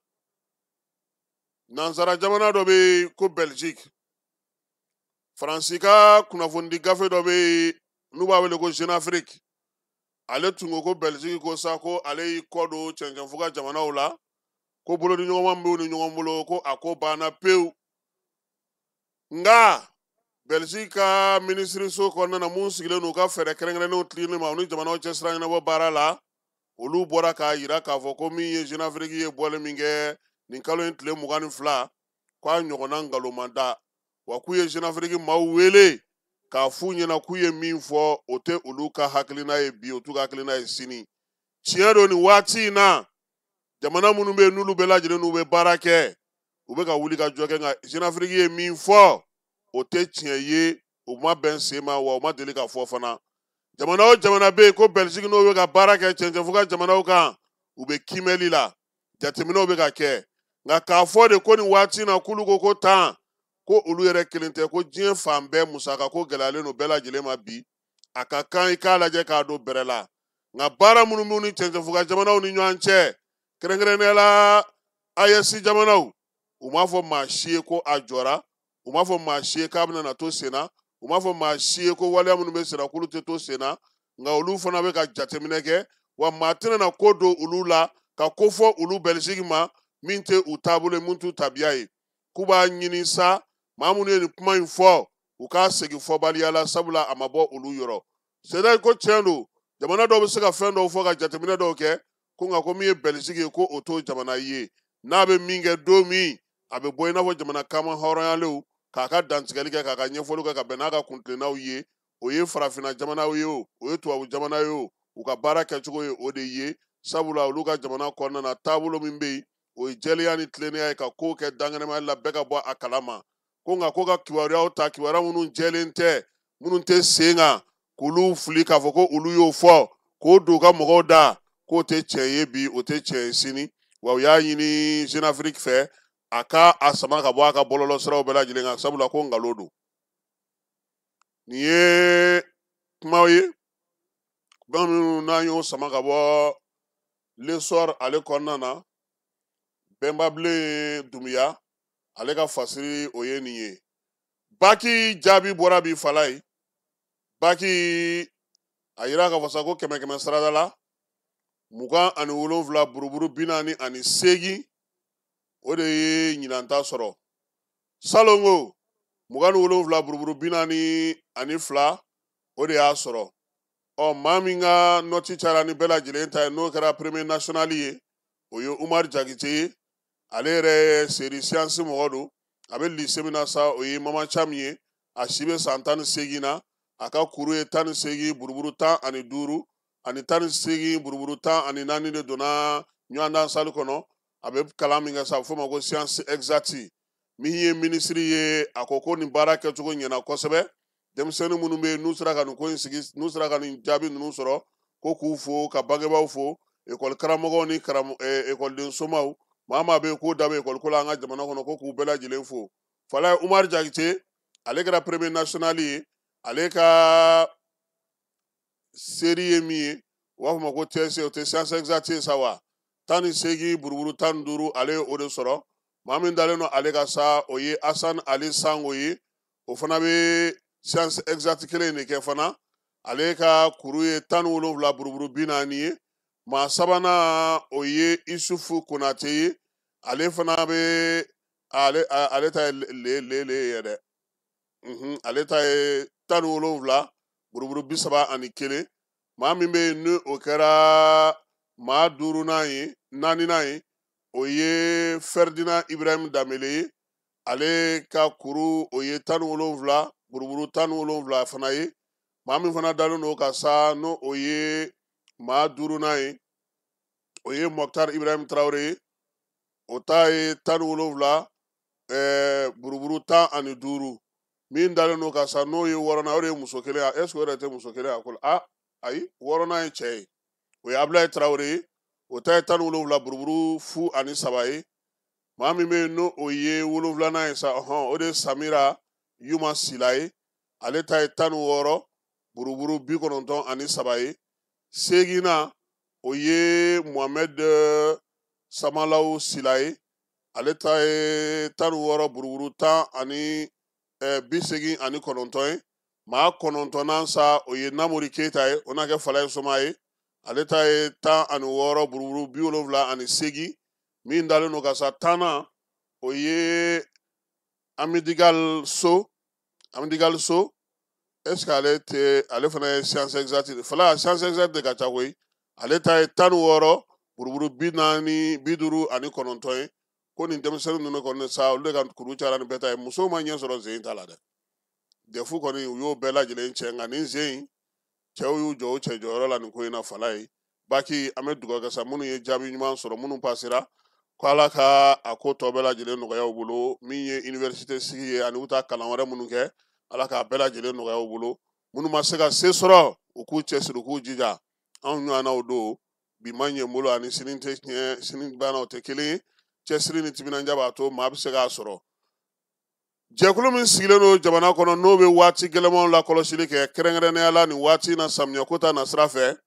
nansara jamana dɔ bɛ yen ko Belgique. Faransi ka kunnafonidi gafe dɔ bɛ yen n'u b'a wele ko Jeune Afrique, ale tun ko ko Belgique ko sa ko ale y'i kɔ don cɛncɛnfuga jamanaw la, ko bolodiɲɔgɔnma min b'u ni ɲɔgɔn bolo, ko a ko banna pewu. Nka Belgique ka minisiriso kɔnɔna na, mun sigilen don u ka fɛɛrɛ kɛrɛnkɛrɛnnenw tilenni ma u ni jamanaw cɛ sira ɲɛnabɔ baara la, olu bɔra k'a yira k'a fɔ ko min ye Jeune Afrique ye bɔli min kɛ nin kalo in tile 22, k'a ɲɔgɔnna nkalon da, wa k'u ye Jeune Afrique maaw wele k'a f'u ɲɛna k'u ye min fɔ, o tɛ olu ka hakilina ye bi, o t'u ka hakilina ye sini. Tiɲɛ don, nin waati in na, jamana minnu bɛ yen n'olu bɛɛ lajɛlen n'u bɛ baara kɛ, u bɛ ka wuli ka jɔ kɛ, nka Jeune Afrique ye min fɔ, o tɛ tiɲɛ ye, u ma bɛn sen ma, wa u ma deli ka fɔ fana. Jamana o jamana bɛ yen ko Belgique n'o bɛ ka baara kɛ cɛncɛnfuga jamanaw kan, u bɛ kiimɛli la, jateminɛw bɛ ka kɛ. Nka k'a fɔ de ko nin waati in na k'olu ko ko tan, ko olu yɛrɛ kelen tɛ, ko diɲɛ fan bɛɛ musaka ko gɛlɛyalen don bɛɛ lajɛlen ma bi, a ka kan i k'a lajɛ k'a don bɛrɛ la. Nka baara minnu b'u ni cɛncɛnfuga jamanaw ni ɲɔgɔn cɛ, kɛrɛnkɛrɛnnenya la AES jamanaw, u m'a fɔ maa si ye ko a jɔra, u m'a fɔ maa si ye k'a bɛna na to sen na, u m'a fɔ maa si ye ko waleya minnu bɛ sen na k'olu tɛ to sen na. Nka olu fana bɛ ka jateminɛ kɛ, wa maa tɛna na ko don olu la ka ko fɔ olu Belgique ma min tɛ u taabolo ye, mun t'u tabiya ye. K'u b'a ɲini sa, maa minnu ye nin kuma in fɔ, u k'a segin fɔbaliya la, sabula a ma bɔ olu yɔrɔ. C'est ko tiɲɛ don, jamana dɔw bɛ se ka fɛn dɔw fɔ ka jateminɛ dɔw kɛ, ko nka ko min ye Belgique ye, ko o t'o jamana ye, n'a bɛ min kɛ don min, a bɛ bɔ i n'a fɔ jamana kama hɔrɔnyalenw k'a ka dantigɛli kɛ, k'a ka ɲɛfɔli kɛ ka bɛn n'a ka kuntilennaw ye. O ye farafinna jamanaw ye, o o ye tubabu jamana ye, o u ka baara kɛcogo ye o de ye, sabula olu ka jamana kɔnɔna na, taabolo min bɛ yen, o ye jɛlenya ni tilennenya ye, ka kow kɛ dankɛnɛmaya la, bɛɛ ka bɔ a kalama. Ko nka ko ka kibaruyaw ta, kibaruya minnu jɛlen tɛ, minnu tɛ sen kan, k'olu fili k'a fɔ ko olu y'o fɔ, k'o don u ka mɔgɔw da, k'o tɛ tiɲɛ ye bi, o tɛ tiɲɛ ye sini. Wa u y'a ɲini Jeune Afrique fɛ a ka a sama ka bɔ a ka bɔlɔlɔ siraw bɛɛ lajɛlen kan, sabula ko nkalon don. Nin ye kumaw ye, kuma minnu n'an y'o sama ka bɔ L'Essor ale kɔnɔna na. Bɛnbabilen Dunbiya ale ka fasiri o ye nin ye. Baki jaabi bɔra bi Falaye. Baki a yira k'a fɔ sa ko 100 100 sarada la 27 buruburu 48, o de ye ɲinanta sɔrɔ. Salongo 27 buruburu 42, o de y'a sɔrɔ. Ɔ maa min ka nɔti cayara ni bɛɛ lajɛlen ta ye, n'o kɛra premier national ye, o ye Umar Jakite ye. Ale yɛrɛ ye série science mɔgɔ don. A bɛ lycée min na sa, o ye Mama Cham ye. A si bɛ san 18 na. A ka kuru ye 18 buruburu 15 ani 18 buruburu 14 de donna ɲɔgɔndan sali kɔnɔ. A bɛ kalan min kɛ sa, a bɛ f'o ma ko science exacte. Min ye minisiri ye, a ko ko nin baara kɛcogo ɲɛna kosɛbɛ. Denmisɛnnin minnu bɛ yen n'u sera ka nin ko in sigi, n'u sera ka nin jaabi ninnu sɔrɔ, ko k'u fo, ka bangebaaw fo, ekɔli karamɔgɔw ni ekɔliden somaw, maa maa bɛ yen k'o da bɛ ekɔli ko la an ka jamana kɔnɔ, ko k'u bɛɛ lajɛlen fo. Falaye Umar Jakite, ale kɛra premier national ye. Ale ka série ye min ye, u b'a fɔ ma ko TSE, o tɛ science exacte ye sa wa? 18 buruburu 15, ale ye o de sɔrɔ. Maa min dalen don ale ka sa, o ye Asan Ali Sango ye. O fana bɛ science exacte kelen de kɛ fana. Ale ka kuru ye 17 buruburu 40 ye. Maa sabanan, o ye Isufu Konate ye. Ale fana bɛ ale ta ye le le le ye dɛ. Ale ta ye 17 buruburu 31. Maa min bɛ yen ni o kɛra maa duurunan ye, naaninan ye, o ye Ferdinand Ibrahim Danbele ye. Ale ka kuru o ye 17 buruburu 17 fana ye. Maa min fana dalen don ka sa, n'o o ye maa duurunan ye, o ye Mokhtar Ibrahim Traoré ye. O ta ye 17 buruburu 15. Min dalen don ka sa, n'o ye wɔɔrɔnan, o de ye muso kelen ye. Est ce que o yɛrɛ tɛ muso kelen ye a ko la? A ayi, wɔɔrɔnan ye cɛ ye, o ye Abulaye Traoré ye. O ta ye 17 buruburu 03 ye. Maa min bɛ yen n'o o ye wolonfilanan ye sa, ɔhɔn, o de ye Samira Yuma Sila ye. Ale ta ye 16 buruburu 93 ye. Seeginnan, o ye Mohamed Samalaw Sila ye. Ale ta ye 16 buruburu tan ani 89 ye. Maa kɔnɔntɔnnan sa, o ye Namori Keyita ye, o n'a kɛ Falaye Soma ye. Ale ta ye 16 buruburu 78. Min dalen don ka sa tannan, o ye Amidigal So. Amidigal So, est ce que ale tɛ, ale fana ye science exacte de Fala, science exacte de ka ca koyi. Ale ta ye 16 buruburu 459 ye. Ko nin denmisɛnnin ninnu kɔni sa, olu de ka kuru cayara ni bɛɛ ta ye. Musow ma ɲɛ sɔrɔ sen ta la dɛ. Dɛfu kɔni, u y'o bɛɛ lajɛlen cɛ, nka nin sen in, cɛw y'u jɔ u cɛ jɔyɔrɔ la nin ko in na. Falaye baki, an bɛ dugawu kɛ sa, minnu ye jaabi ɲuman sɔrɔ, minnu pasera, ko Ala ka a ko tɔ bɛɛ lajɛlen nɔgɔya u bolo. Min ye université sigi ye ani u ta kalan wɛrɛ minnu kɛ, Ala k'a bɛɛ lajɛlen nɔgɔya u bolo. Minnu ma se ka se sɔrɔ, u k'u cɛsiri, u k'u jija. Anw ɲɔgɔnnaw don, bi ma ɲɛ n bolo ani sini tɛ tiɲɛ, sini banna o tɛ kelen ye. Cɛsiri ni timinandiya b'a to maa bɛ se k'a sɔrɔ. Jɛkulu min sigilen don jamana kɔnɔ, n'o bɛ waati gɛlɛnmanw lakɔlɔsili kɛ, kɛrɛnkɛrɛnnenya la nin waati in na samiyɛko ta nasira fɛ,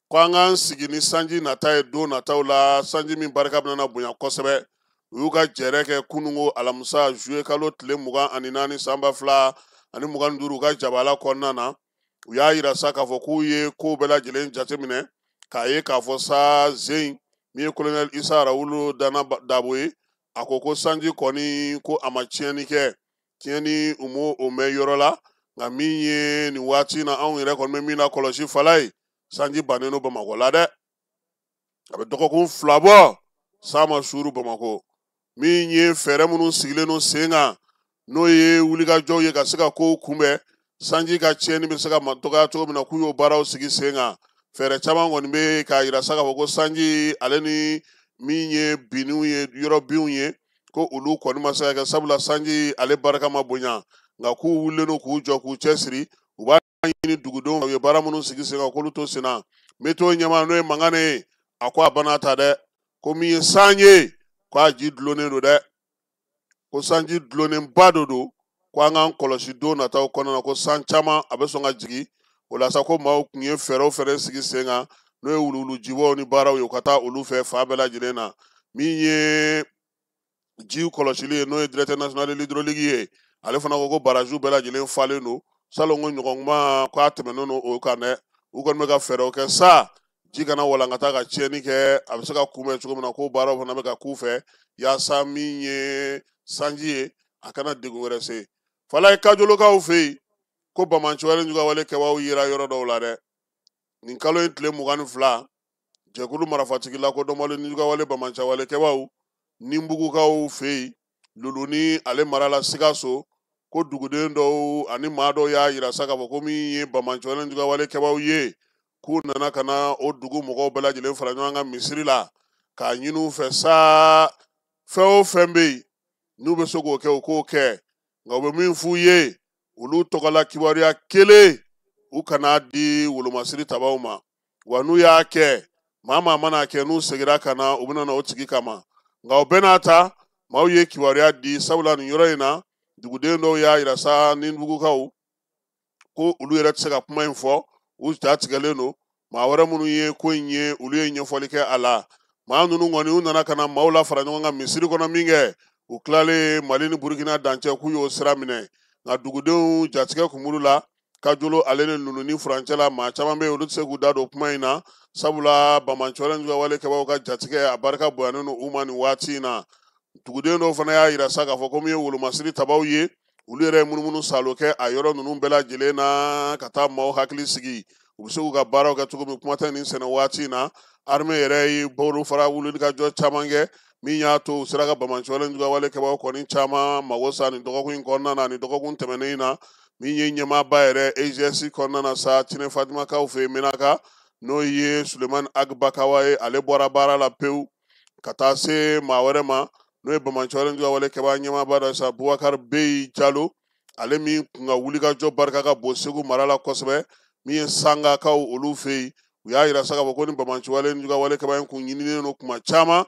ko an k'an sigi ni sanji nata ye don nataw la, sanji min barika bɛna bonya kosɛbɛ. U y'u ka jɛrɛ kɛ kunungo alamisa juillet kalo tile 24 san 2025 u ka jabala kɔnɔna na. U y'a yira sa k'a fɔ k'u ye kow bɛɛ lajɛlen jateminɛ k'a ye k'a fɔ sa zen min ye colonel Isa Rawulu Dana Dabo ye, a ko ko sanji kɔni ko a ma tiɲɛni kɛ, tiɲɛni u m'o o mɛn yɔrɔ la. Nka min ye nin waati in na, anw yɛrɛ kɔni bɛ min na kɔlɔsi Falaye, sanji bannen don Bamakɔ la dɛ. A bɛ dɔgɔkun 2 bɔ san ma suuru Bamakɔ. Min ye fɛɛrɛ minnu sigilen don sen kan, n'o ye wulikajɔw ye ka se ka kow kunbɛn, sanji ka tiɲɛni bɛ se ka dɔgɔya cogo min na, k'u y'o baaraw sigi sen kan. Fɛɛrɛ caman kɔni bɛ k'a yira sa k'a fɔ ko sanji ale ni min ye binniw ye, yɔrɔ binw ye, ko olu kɔni ma se ka kɛ, sabula sanji ale barika ma bonya. Nka k'u wulilen don k'u jɔ k'u cɛsiri, u b'a ɲini dugudenw u ye baara minnu sigi sen kan k'olu to sen na. Météo ɲɛmaa n'o ye Mangane ye, a ko a bana ta dɛ, ko min ye san ye, k'a ji dulonnen don dɛ, ko sanji dulonnenba dɔ don, ko an k'an kɔlɔsi don nataw kɔnɔna na ko san caman a bɛ sɔn ka jigin. O la sa ko maaw tun ye fɛɛrɛw fɛnɛ sigi sen kan, n'o ye wuluwulujibɔw ni baaraw ye, u ka taa olu fɛ fan bɛɛ lajɛlen na. Min ye jiw kɔlɔsili ye, n'o ye directeur national de l'hydraulique ye, ale fana ko ko barajiw bɛɛ lajɛlen falen don. Salon ko ɲɔgɔn kuma k'a tɛmɛnen don o kan dɛ, u kɔni bɛ ka fɛɛrɛw kɛ sa ji kana walankata ka tiɲɛni kɛ, a bɛ se ka kunbɛn cogo min na, k'o baaraw fana bɛ ka k'u fɛ yaasa min ye sanji ye a kana degun wɛrɛ se. Falaye Kajolokaw fɛ yen ko banbaanciwale jugawale kɛbaaw yera yɔrɔ dɔw la dɛ. Nin kalo in tile 22, jɛkulu marifatigi lakodɔnbali ni jugawale banbaanciwale kɛbaaw Ninbugukaw fɛ yen Luluni ale mara la Sikaso, ko duguden dɔw ani maa dɔw y'a yira sa k'a fɔ ko min ye banbaanciwale jugawale kɛbaaw ye, k'u nana ka na o dugu mɔgɔw bɛɛ lajɛlen fara ɲɔgɔn kan misiri la k'a ɲini u fɛ sa fɛn o fɛn bɛ yen n'u bɛ se k'o kɛ, u k'o kɛ. Nka u bɛ min f'u ye, olu tɔgɔla kibaruya kelen u kana di wolomasiri tabaw ma, wa n'u y'a kɛ, maa maa mana kɛ n'u segira ka na, u bɛna na o tigi kama. Nka o bɛɛ n'a ta, maaw ye kibaruya di, sabula nin yɔrɔ in na duguden dɔw y'a yira sa ni dugukaw ko olu yɛrɛ tɛ se ka kuma in fɔ, u ja tigɛlen don. Maa wɛrɛ minnu ye ko in ye, olu ye ɲɛfɔli kɛ a la. Maa ninnu kɔni u nana ka na maaw la fara ɲɔgɔn kan misiri kɔnɔ min kɛ, u tilalen Mali ni Burukina dancɛ k'u y'o sira minɛ. Nka dugudenw jatigɛ kun b'olu la Kajolo ale ni Luluni furancɛ la, maa caman bɛ yen olu tɛ se k'u da don kuma in na, sabula banbaanciwale jugawale kɛbaaw ka jatigɛ a barika bonyanen don u ma nin waati in na. Duguden dɔw fana y'a yira sa k'a fɔ ko min ye wolomasiri tabaw ye, olu yɛrɛ ye munumunu salo kɛ a yɔrɔ ninnu bɛɛ lajɛlen na ka taa maaw hakili sigi, u bɛ se k'u ka baaraw kɛ cogo min. Kuma tɛ nin sɛnɛ waati in na, armée yɛrɛ ye bolofara wulikajɔ caman kɛ min y'a to u sera ka banbaanciwale jugawale kɛbaaw kɔni caman mago sa nin dɔgɔkun in kɔnɔna na, nin dɔgɔkun tɛmɛnen in na. Min ye ɲɛmaaba yɛrɛ EGS kɔnɔna na sa Tinɛ Fatimakaw fɛ yen Menaka, n'o ye Sulemani Agbakawa ye, ale bɔra baara la pewu ka taa se maa wɛrɛ ma, n'o ye banbaanciwale jugawale kɛbaa ɲɛmaaba dɔ sa Bubakari Beyi Jalo, ale min kun ka wulikajɔ barika ka bon Segu mara la kosɛbɛ. Min ye Sangakaw olu fɛ yen, u y'a yira sa k'a fɔ ko ni banbaanciwale jugawale kɛbaa in kun ɲininen don kuma caman,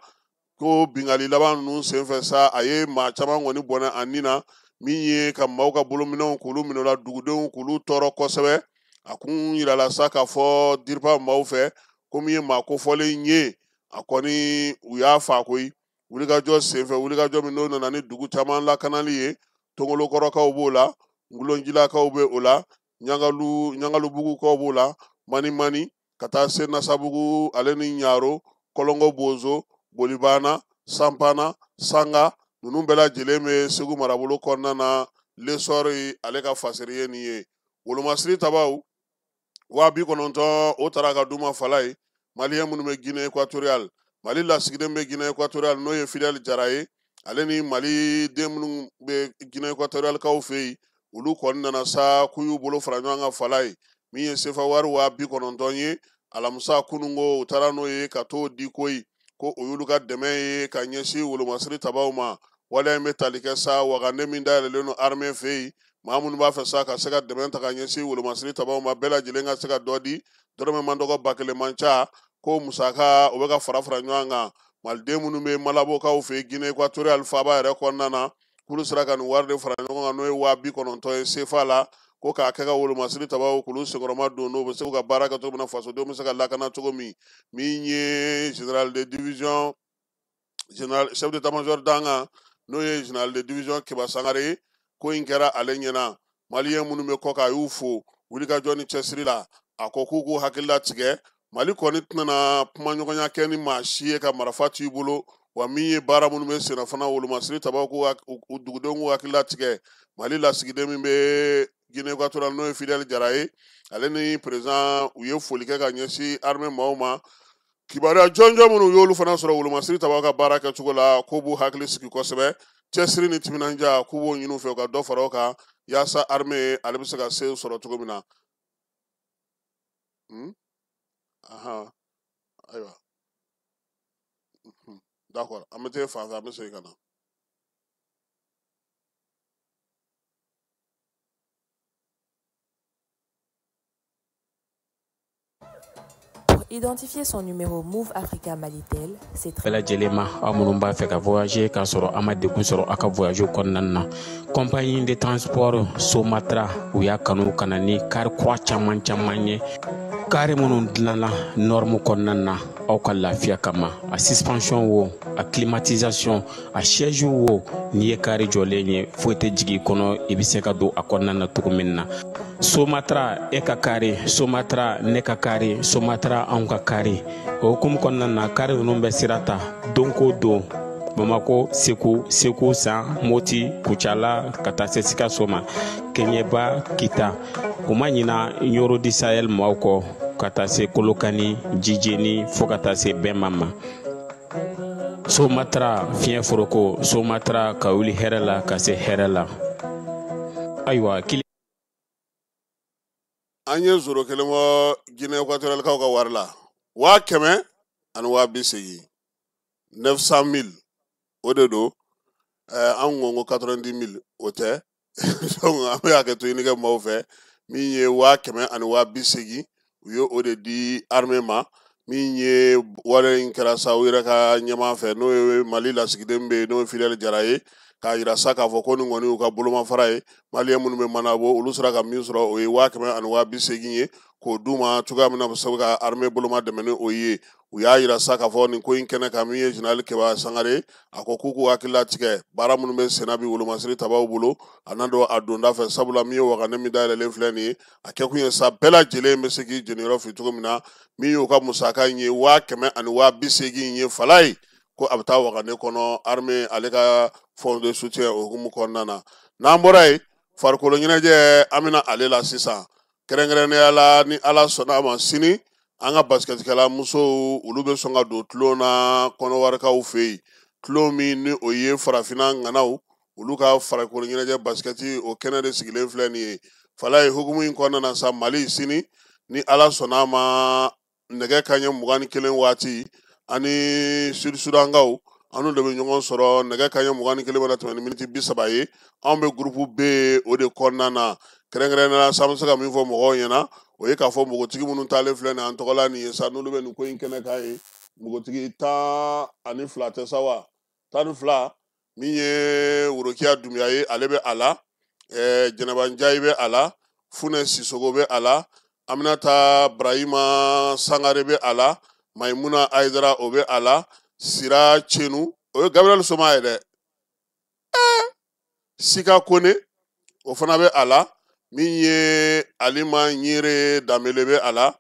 ko bingali laban ninnu senfɛ sa a ye maa caman kɔni bɔnɛ a nin na, min ye ka maaw ka bolominɛnw k'olu minɛ la, dugudenw k'olu tɔɔrɔ kosɛbɛ. A kun yirala sa k'a fɔ DIRPA maaw fɛ ko min ye maa kofɔlen ye, a kɔni u y'a fa koyi. Wulikajɔ senfɛ, wulikajɔ min n'o nana ni dugu caman lakanali ye, Tongolokɔrɔkaw b'o la, Ngulonjilakaw bɛ o la, Ɲangalubugukaw b'o la, Mani ka taa se Nasabugu ale ni Ɲaro, Kɔlɔngo Bozo, Bolibana, Sanpana, Sanga, ninnu bɛɛ lajɛlen bɛ Segu marabolo kɔnɔna na. Lesɔri ale ka fasiri ye nin ye. Wolomasiri tabaw 90,000 o taara ka d'u ma Falaye. Maliyɛn minnu bɛ Guinée équatoriale, Mali lasigiden bɛ Guinée équatoriale n'o ye Fidèle Jara ye, ale ni Maliden minnu bɛ Guinée équatoriale kaw fɛ yen, olu kɔni nana sa k'u y'u bolo fara ɲɔgɔn kan Falaye. Min ye sefa wari 90,000 ye, alamisa kununko u taara n'o ye ka t'o di koyi, ko o y'olu ka dɛmɛ ye ka ɲɛsin wolomasiri tabaw ma. Waleya in bɛ tali kɛ sa wagande min dayɛlɛlen don armée fɛ yen, maa minnu b'a fɛ sa ka se ka dɛmɛ ta ka ɲɛsin wolomasiri tabaw ma, bɛɛ lajɛlen ka se ka dɔ di, dɔrɔmɛ man dɔgɔ 1000 man ca, ko musaka o bɛ ka fara fara ɲɔgɔn kan. Maliden minnu bɛ Malabokaw fɛ yen Guinée équatoriale faaba yɛrɛ kɔnɔna na, k'olu sera ka nin wari de fara ɲɔgɔn kan, n'o ye 90,000 ye sefa la, ko k'a kɛ ka wolomasiri tabaw k'olu senkɔrɔma don, n'o bɛ se k'u ka baara kɛ cogo min na, fasodenw bɛ se ka lakana cogo min. Min ye général de division, général chef d'état-major dankan, n'o ye général de division Keba Sangare ye, ko in kɛra ale ɲɛna. Maliyɛn minnu bɛ kɔ kan, a y'u fo wulikajɔ ni cɛsiri la. A ko k'u k'u hakili latigɛ, Mali kɔni tɛna kumaɲɔgɔnya kɛ ni maa si ye ka marifa t'i bolo, wa min ye baara minnu bɛ senna fana, wolomasiri tabaw k'u dugudenw k'u hakili latigɛ. Mali lasigiden min bɛ Guinée équatoriale n'o ye Fidèle Jara ye, ale ni président u ye foli kɛ ka ɲɛsin armée maaw ma. Kibaruya jɔnjɔn minnu y'olu fana sɔrɔ wolomasiri tabaw ka baara kɛcogo la, k'o b'u hakili sigi kosɛbɛ. Cɛsiri ni timinandiya k'u b'o ɲini u fɛ, u ka dɔ fara o kan yaasa armée ale bɛ se ka se sɔrɔ cogo min na. Ayiwa, d'accord, an bɛ taa fan fɛ, an bɛ segin ka na. Pour Identifier son numéro Moov Africa Malitel, c'est très Bɛɛ lajɛlen ma, aw minnu b'a fɛ ka voyager k'a sɔrɔ a ma degun sɔrɔ aw ka voyage kɔnɔna na, compagnie de transport Somatra, u y'a kanu ka na ni kari kura caman caman ye, kari minnu dilanna norme kɔnɔna na aw ka lafiya kama. A suspension wo, a climatisation, a siège wo, n'i ye kari jɔlen ye, foyi tɛ jigin i kɔnɔ, i bɛ se ka don a kɔnɔna na cogo min na. Somatra, e ka kari Somatra, ne ka kari Somatra, anw ka kari. O hukumu kɔnɔna na, kari ninnu bɛ sira ta don ko don Bamako, Segu, Segu San, Moti, Kucala, ka taa se Sikaso ma, Keɲeba, Kita. U ma ɲina Ɲoro du Sahel maaw kɔ, ka taa se Kolokani, Jijeni, fo ka taa se Bɛnma ma. Somatra, fiɲɛ foroko Somatra, ka wuli hɛrɛ la ka se hɛrɛ la. Ayiwa, kili An ye zoro kelen bɔ Guinée équatorialekaw ka wari la, 180 000, 900 000 o de don. An ko 90 000, o tɛ. Donc an bɛ hakɛ to ɲini kɛ maaw fɛ. Min ye 180 000, u ye o de di armée ma. Min ye wari in kɛra sa, u yɛrɛ ka ɲɛmaa fɛ, n'o ye Mali lasigiden bɛ yen, n'o ye Fidèle Jara ye, k'a yira sa k'a fɔ ko nin kɔni y'u ka bolomafara ye. Maliyɛn minnu bɛ Manabo, olu sera ka min sɔrɔ, o ye 180 000 ye, k'o d'u ma cogoya min na, bɛ se ka armée boloma dɛmɛ ni o ye. U y'a yira sa k'a fɔ nin ko in kɛnɛ kan, min ye général Keba Sangare, a ko k'u k'u hakili latigɛ baara minnu bɛ senna bi, wolomasiri tabaw bolo, a n'a don a donda fɛ, sabula min ye wagane min dayɛlɛlen filɛ nin ye, a kɛkun ye sa bɛɛ lajɛlen bɛ se k'i jeniyɔrɔ fi cogo min na. Min y'u ka musaka in ye, 180 000 ye, fala ye ko a bɛ taa wagane kɔnɔ, armée ale ka fonds de soutien o hukumu kɔnɔna na. N'an bɔra yen, farikolo ɲɛnajɛ, an bɛna ale la sisan. Kɛrɛnkɛrɛnnenya la, ni Ala sɔnna a ma, sini an ka basikɛtikɛla musow, olu bɛ sɔn ka don tulon na kɔnɔwarikaw fɛ yen, tulon min ni o ye farafinna ŋanaw, olu ka farikolo ɲɛnajɛ basikɛti, o kɛnɛ de sigilen filɛ nin ye. Fala ye hukumu in kɔnɔna na sa, Mali sini, ni Ala sɔnna a ma, nɛgɛ kaɲɛ 21 waati, ani Sud Sudankaw, an de bɛ ɲɔgɔn sɔrɔ nɛgɛ kaɲɛ 21 mana tɛmɛ ni miniti 30 ye. Anw bɛ groupe B o de kɔnɔna na. Kɛrɛnkɛrɛnnenya la sa, an bɛ se ka min fɔ mɔgɔw ɲɛna, o ye k'a fɔ npogotigi minnu taalen filɛ nin an tɔgɔ la nin ye sa, n'olu bɛ nin ko in kɛnɛ kan ye, npogotigi 12 tɛ sa wa, 12. Min ye Worokiya Dunbiya ye, ale bɛ a la, Jɛnɛba Njayi bɛ a la, Funɛ Sisogo bɛ a la, Aminata Burahima Sangare bɛ a la, Mayimuna Ayidara, o bɛ a la, Sira Cenu, o ye Gabriel Soma ye dɛ, Sika Kone, o fana bɛ a la, min ye Alima Ɲere Danbele bɛ a la,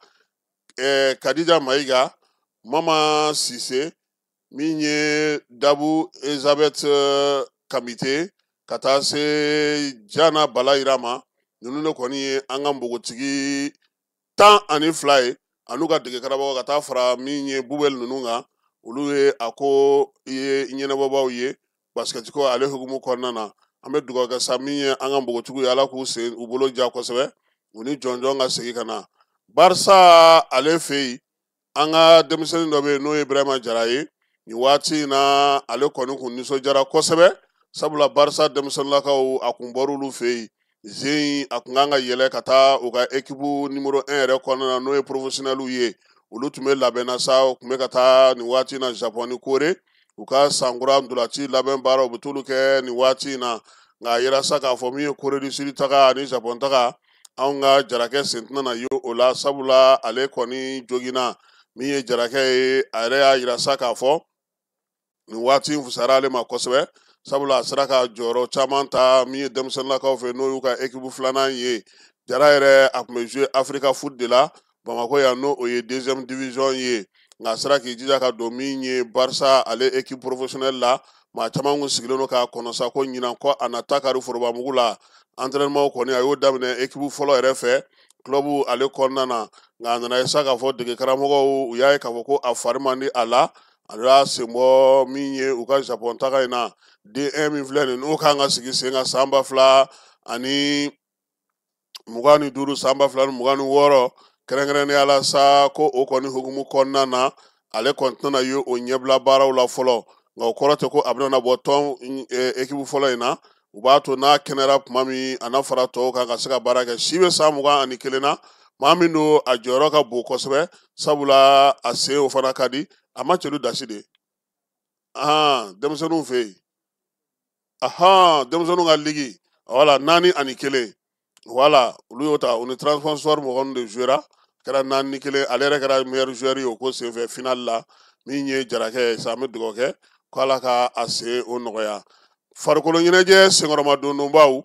Kadija Mayiga, Mama Sise, min ye Dabu Elizabeth Kamite, ka taa se Jana Balayira ma. Ninnu de kɔni ye an ka npogotigi 12 ye, an'u ka dege karamɔgɔ, ka taa fara min ye Bubɛli ninnu kan. Olu ye a ko ye ɲɛnabɔbaw ye basikɛti ko ale hukumu kɔnɔna na. An bɛ dugawu kɛ sa, min ye an ka npogotigiw ye, Ala k'u sen u bolo ja kosɛbɛ, u ni jɔnjɔn ka segin ka na. Barisa ale fɛ yen, an ka denmisɛnnin dɔ bɛ yen, n'o ye Ibrahima Jara ye. Nin waati in na, ale kɔni kun nisɔndiyara kosɛbɛ, sabula Barisa denmisɛnninlakaw, a kun bɔr'olu fɛ yen zen, a kun kan ka yɛlɛ ka taa u ka équipe numéro 1 yɛrɛ kɔnɔna na, n'o ye professionnels ye. Olu tun bɛ labɛnna sa, u tun bɛ ka taa nin waati in na Japon ni Kore, u ka sankura ntolanci labɛn baara, u bɛ t'olu kɛ nin waati in na. Nka a yera sa k'a fɔ min ye Corée du Sud taga ani Japon taga, anw ka Jarakɛ sen tɛna na ye o la, sabula ale kɔni joginna. Min ye Jarakɛ ye, a yɛrɛ y'a yira sa k'a fɔ nin waati in fisayara ale ma kosɛbɛ, sabula a sera ka jɔyɔrɔ caman ta min ye denmisɛnninlakaw fɛ, n'o y'u ka équipe filanan ye. Jara yɛrɛ, a tun bɛ jouer Africa Foot de la Bamakɔ yan, n'o o ye deuxième division ye, nka a sera k'i jija ka don min ye Barça ale équipe professionnelle la. Maa caman kun sigilen don k'a kɔnɔ sa ko ɲinan ko a na ta kari forobamugu la. Entraînement kɔni, a y'o daminɛ équipe fɔlɔ yɛrɛ fɛ, club ale kɔnɔna na, nka a nana ye sa k'a fɔ dege karamɔgɔw, u y'a ye k'a fɔ ko a fari man di a la. A y'a sen bɔ min ye u ka Japon taga in na. D1 min filɛ nin, n'o kan ka sigi sen kan san 2025, san 2026, kɛrɛnkɛrɛnnenya la sa, ko o kɔni hukumu kɔnɔna na, ale kɔni tɛna ye o ɲɛbila baaraw la fɔlɔ. Nka o kɔrɔ tɛ ko a bɛna bɔ tɔn équipe fɔlɔ in na. U b'a to n'a kɛnɛyara tuma min, a n'a fara tɔw kan ka se ka baara kɛ. Si bɛ san 21 na. Maa min don, a jɔyɔrɔ ka bon kosɛbɛ, sabula a sen o fana ka di. A ma cɛlu dasi de ahan denmisɛnninw fɛ yen, ahan denmisɛnninw ka ligue, voilà, 4-1, voilà, olu y'o ta. U ni Transport mɔgɔ ninnu de jouera, kɛra 4-1. Ale yɛrɛ kɛra meilleur joueur ye o ko senfɛ final la. Min ye Jarakɛ ye sa, an bɛ dugawu kɛ ko Ala ka a sen o nɔgɔya. Farikolo ɲɛnajɛ senkɔrɔmadondonbaw,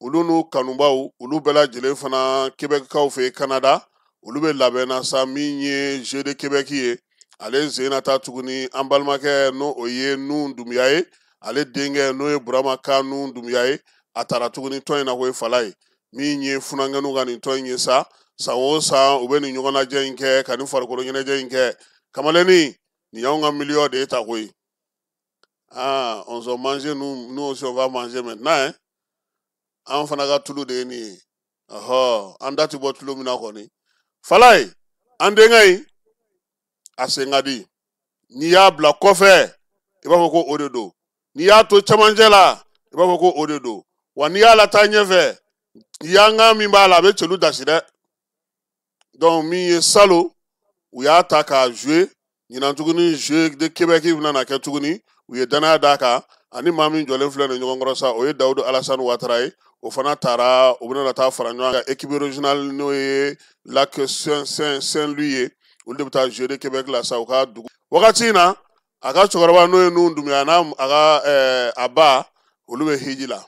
olu n'u kanubaw, olu bɛɛ lajɛlen fana Québeckaw fɛ yen Canada, olu bɛ labɛn na sa. Min ye Jeu de Québec ye, ale sen na taa tuguni. An balimakɛ, n'o o ye Nun Dunbiya ye, ale denkɛ, n'o ye Burama Ka Nun Dunbiya ye, a taara tuguni tɔn in na ko ye fala ye. Min ye funankɛninw ka nin tɔn in ye sa, san o san u bɛ nin ɲɔgɔnnajɛ in kɛ ka nin farikolo ɲɛnajɛ in kɛ. Kamalennin nin y'anw ka miliyɔn de ye ta koyi. Ah, on s'en mange, nous, nous aussi on va manger maintenant, hein. An fana ka tulu de ye nin ye. Ɔhɔ, an da ti bɔ tulu min na kɔni. Falaye, an denkɛ in, a sen ka di. N'i y'a bila kɔfɛ, i b'a fɔ ko o de don. N'i y'a to cɛmancɛ la, i b'a fɔ ko o de don. Wa n'i y'a lataa ɲɛfɛ, yankan min b'a la, a bɛ cɛlu dasi dɛ. Donc min ye salo, u y'a ta k'a jouer ɲinan tuguni. Jeu de Québec bɛna na kɛ tuguni. U ye danaya d'a kan. Ani maa min jɔlen filɛ nin ɲɔgɔn kɔrɔ sa, o ye Dawudu Alasani Watara ye. O fana taara, u bɛna taa fara ɲɔgɔn kan équipe régionale, n'o ye Lac Saint Louis ye. Olu de bɛ taa Jeu de Québec la sa u ka dugu. Wagati in na, a ka cɛkɔrɔba, n'o ye Nun Dunbiya, n'a a ka a ba, olu bɛ hiji la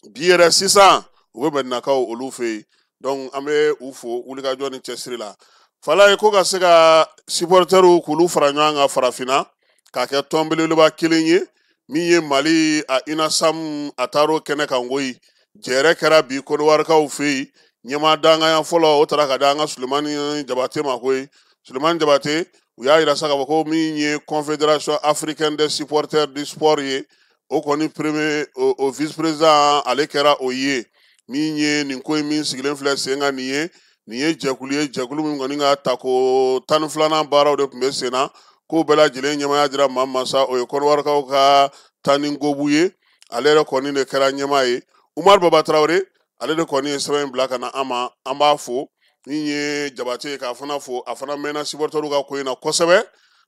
bi yɛrɛ sisan. U bɛ Madinakaw olu fɛ yen. Donc an bɛ u fo wulikajɔ ni cɛsiri la. Fala ye ko ka se ka supporteriw k'olu fara ɲɔgɔn kan farafinna k'a kɛ tɔn belebeleba kelen ye. Min ye Mali a UNASAM, a taar'o kɛnɛ kan koyi. Jɛrɛ kɛra bi Kɔdiwarikaw fɛ yen. Ɲɛmaa danganya fɔlɔ, o taara ka di an ka Sulemani Jabate ma koyi. Sulemani Jabate, u y'a yira sa k'a fɔ ko min ye Confédération africaine des supporters du sport ye, o kɔni premier o vice président, ale kɛra o ye. Min ye nin ko in min sigilen filɛ sen kan nin ye, nin ye jɛkulu ye, jɛkulu min kɔni ka tako 12nan baaraw de tun bɛ sen na. K'o bɛɛ lajɛlen ɲɛmaaya dira maa ma sa, o ye Kɔdiwarikaw ka Tani Gobu ye. Ale yɛrɛ kɔni de kɛra ɲɛmaa ye. Umaru Baba Tarawele, ale de kɔni ye sɛbɛn in bila ka na an ma. An b'a fo. Min ye Jabate ye, k'a fana fo, a fana mɛnna supporteriw ka ko in na kosɛbɛ.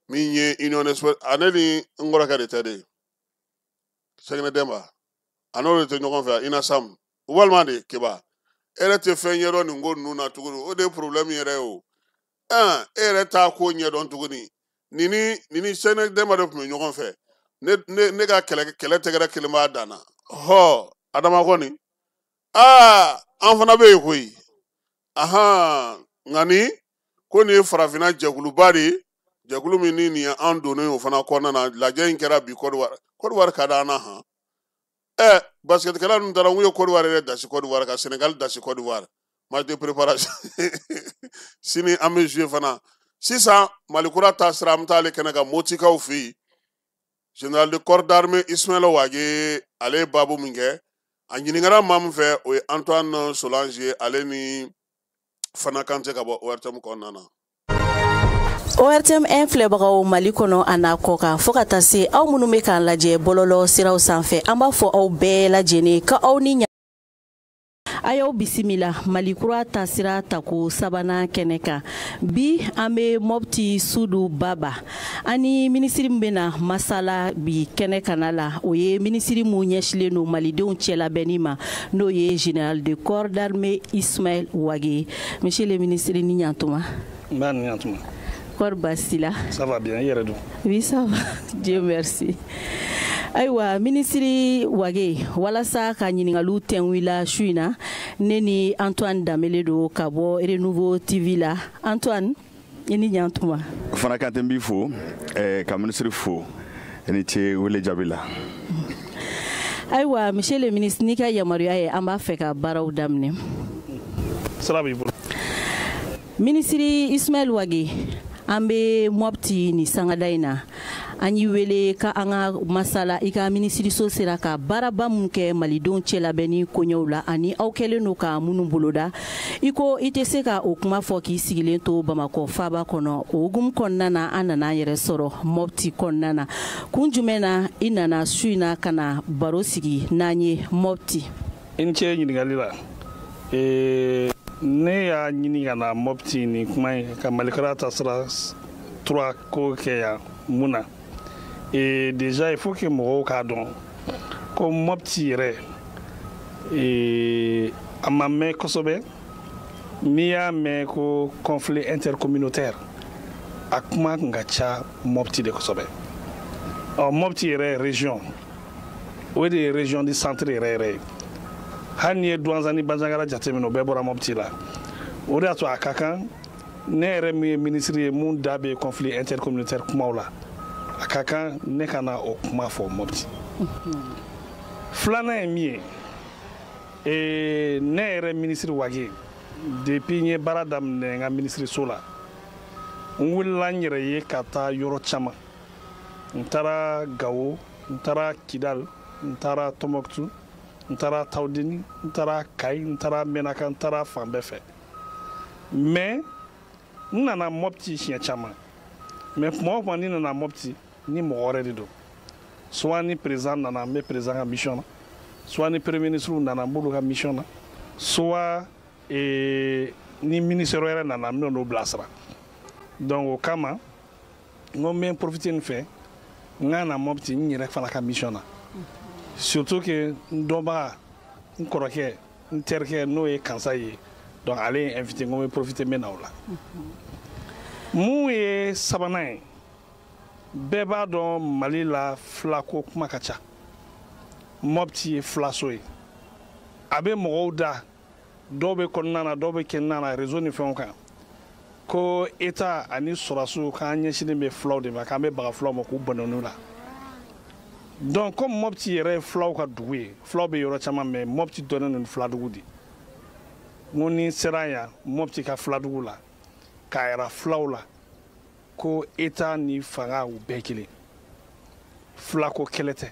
Min ye Union des sports, ale ni n kɔrɔkɛ de tɛ de, Sɛgɛnɛ Dɛnba, a n'o de tɛ ɲɔgɔn fɛ UNASAM walima de. Keba, e yɛrɛ tɛ fɛn ɲɛdɔn nin ko ninnu na tuguni. O de ye problème yɛrɛ ye o. E yɛrɛ t'a ko ɲɛdɔn tuguni. Nin ni Sɛgɛnɛ Dɛnba de tun bɛ ɲɔgɔn fɛ. Ne ka kɛlɛ tɛgɛrɛ kelen b'a dan na. Hɔ, Adama kɔni, aa, an fana bɛ yen koyi. Ahan, nka ni ko nin ye farafinna jɛkuluba de ye, jɛkulu min ni nin ye an donnen o fana kɔnɔna na. Lajɛ in kɛra bi Kɔdiwari. Kɔdiwari ka di an na han. Basketkɛla ninnu taara, n ye Kɔdiwari yɛrɛ dasi Kɔdiwari ka Senegal dasi Kɔdiwari. Match de préparation sini, an bɛ jouer fana. Sisan Mali kura ta sira, an bɛ taa ale kɛnɛ kan Motikaw fɛ yen. Général de corps d'armée Ismaël Wagué, ale ye baabu min kɛ, a ɲininkara maa min fɛ, o ye Antoine Solange ye, ale ni Fana Kante ka bɔ ORTM kɔnɔna na. ORTM 1 filɛbagaw Mali kɔnɔ a n'a kɔ kan, fo ka taa se aw minnu bɛ k'an lajɛ bɔlɔlɔ siraw sanfɛ, an b'a fɔ aw bɛɛ lajɛlen ka aw ni a y'aw bisimila Mali kura taasira tako sabanan kɛnɛ kan. Bi, an bɛ Mɔpti Sudu Baba ani minisiri min bɛna masala bi kɛnɛ kana la, o ye minisiri mun ɲɛsilen don malidenw cɛlabɛnni ma, n'o ye général de corps d'armée Ismaël Wagué. Monsieur le ministre, ni ɲantuma. N b'a ni ɲantuma. Kɔri baasi la? Ça va bien, i yɛrɛ dun? Oui, ça va, Dieu merci. Ayiwa, minisiri Wage, walasa ka ɲiningaliw tɛngu la su in na, ne ni Antoine Danbele don ka bɔ Renouveau TV la. Antoine, i ni ɲantuma. Fana Kante, n b'i fo ka minisiri fo. I ni ce wele jaabi la. Ayiwa, monsieur le ministre, n'i ka yamaruya ye, an b'a fɛ ka baaraw daminɛ. Sira b'i bolo. Minisiri Ismaël Wagué, an bɛ Mɔpti ni sangada in na. An y'i wele ka an ka masala i ka minisiriso sera ka baaraba mun kɛ malidenw cɛlabɛnni koɲɛw la, ani aw kɛlen don ka minnu boloda. I ko i tɛ se ka o kuma fɔ k'i sigilen to Bamakɔ faaba kɔnɔ. O hukumu kɔnɔna na, an nana an yɛrɛ sɔrɔ Mɔpti kɔnɔna na. Kun jumɛn na i nana su in na ka na baro sigi n'an ye Mɔpti? I ni ce ɲininkali la. Ne y'a ɲini ka na Mopti ni kuma in ka Malikura taasira 3 ko kɛ yan mun na? Et déjà, il faut que mɔgɔw k'a dɔn ko Mopti yɛrɛ, a ma mɛn kosɛbɛ. N'i y'a mɛn ko conflit intercommunautaire, a kuma kun ka ca Mopti de kosɛbɛ. Ɔ, Mopti yɛrɛ région, o de ye région du centre yɛrɛ yɛrɛ ye. Hali n'i ye Douentza ni Bandiagara jateminɛ, o bɛɛ bɔra Mopti la. O de y'a to a ka kan ne yɛrɛ min ye minisiri ye, mun da bɛ conflit intercommunautaire kumaw la, a ka kan ne ka na o kuma fɔ Mopti. Filanan ye min ye, ne yɛrɛ minisiri Wagué, depuis n ye baara daminɛ n ka minisiriso la, n wulila n yɛrɛ ye ka taa yɔrɔ caman. N taara Gawo, n taara Kidal, n taara Tombouctou, n taara Tawudeni, n taara Kayi, n taara Menaka, n taara fan bɛɛ fɛ. Mais n nana Mopti siɲɛ caman, mais tuma o tuma ni nana Mopti, ni mɔgɔ wɛrɛ de don. Soit ni président nana, n bɛ président ka mission na, soit ni premier ministre nana, n b'olu ka mission na, soit ni ministre wɛrɛ nana, n bɛ n'o bilasira. Donc o kama n ko n bɛ n profiter nin fɛ, n ka na Mopti n yɛrɛ fana ka mission na, surtout que n dɔnbaga, n kɔrɔkɛ, n terikɛ, n'o ye Kansa ye, donc ale ye invité, n ko n bɛ profiter, n bɛ na o la. Mun ye sabanan ye? Bɛɛ b'a dɔn Mali la, filako kuma ka ca. Mopti ye filaso ye, a bɛ mɔgɔw da, dɔw bɛ kɔnɔna na, dɔw bɛ kɛnɛna na, réseau ni fɛnw kan, ko État ani sɔrɔdasiw k'an ɲɛsinnen bɛ filaw de ma, k'an bɛ baga filaw ma k'u bɔnɛ la. Donc comme Mopti yɛrɛ ye filaw ka dugu ye, filaw bɛ yɔrɔ caman, mais Mopti dɔnnen don ni filadugu de. N ko ni n sera yan Mopti ka filadugu la, k'a yira filaw la ko État ni fanga u bɛɛ kelen, filako kɛlɛ tɛ,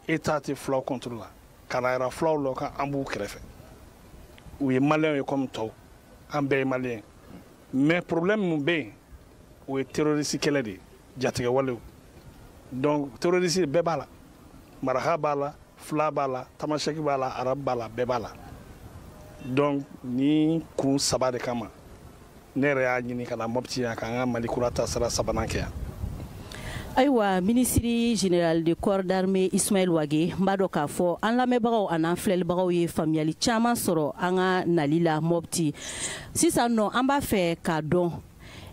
État tɛ filaw contre la, ka na yira filaw la k'an b'u kɛrɛfɛ, u ye maliyɛnw ye comme tɔw, an bɛɛ ye maliyɛn. Mais problème mun bɛ yen, o ye terroriste kɛlɛ de ye, jatigɛwalew. Donc terroriste bɛɛ b'a la, maraka b'a la, fila b'a la, tamasɛki b'a la, arabu b'a la, bɛɛ b'a la. Donc ni kun saba de kama ne yɛrɛ y'a ɲini ka na Mopti yan, k'an ka Mali kura taasira sabanan kɛ yan. Ayiwa, minisiri général de corps d'armée Ismaël Wagué, n b'a dɔn k'a fɔ an lamɛnbagaw an'an filɛlibagaw ye faamuyali caman sɔrɔ an ka nali la Mopti. Sisan nɔ, an b'a fɛ k'a dɔn,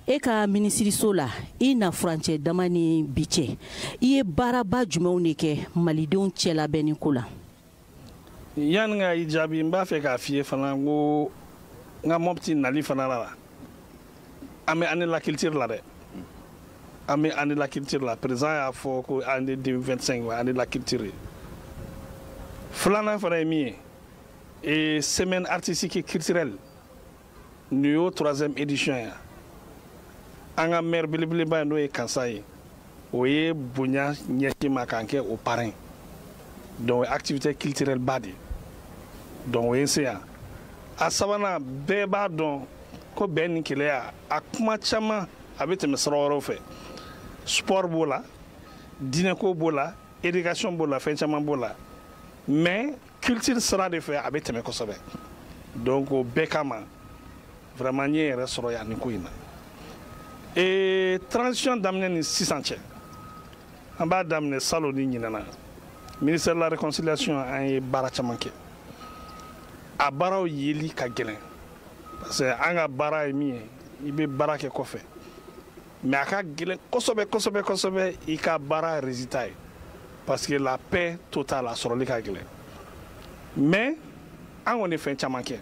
e ka minisiriso la, i na furancɛ dama ni bi cɛ, i ye baaraba jumɛnw de kɛ malidenw cɛlabɛnni ko la? Yanni ka i jaabi, n b'a fɛ k'a f'i ye fana ko n ka Mopti nali fana la, an bɛ année la culture la dɛ, an bɛ année la culture la. Président y'a fɔ ko année 2025 wa année la culture ye. Filanan fana ye min ye, semaine artistique et culturelle, nin y'o troisième édition ye. An ka maire belebeleba ye, n'o ye Kansa ye, o ye bonya ɲɛsin ma k'an kɛ o parrain. Donc o ye activité culturelle ba de ye. Donc o ye n se yan. A sabanan, bɛɛ b'a dɔn ko bɛn ni keleya, a kuma caman a bɛ tɛmɛ sira wɛrɛw fɛ. Sport b'o la, diinɛko b'o la, éducation b'o la, fɛn caman b'o la, mais culture sira de fɛ a bɛ tɛmɛ kosɛbɛ. Donc o bɛɛ kama vraiment n ye yɛrɛ sɔrɔ yan nin ko in na. Et transition daminɛ ni sisan cɛ, an b'a daminɛ salon ni ɲinɛna, ministère de la réconciliation, an ye baara caman kɛ. A baaraw yeli ka gɛlɛn, parce que an ka baara ye min ye, i bɛ baara kɛ kɔfɛ, mais a ka gɛlɛn kosɛbɛ kosɛbɛ kosɛbɛ i ka baara résultat ye, parce que la paix totale a sɔrɔli ka gɛlɛn. Mais an kɔni ye fɛn caman kɛ.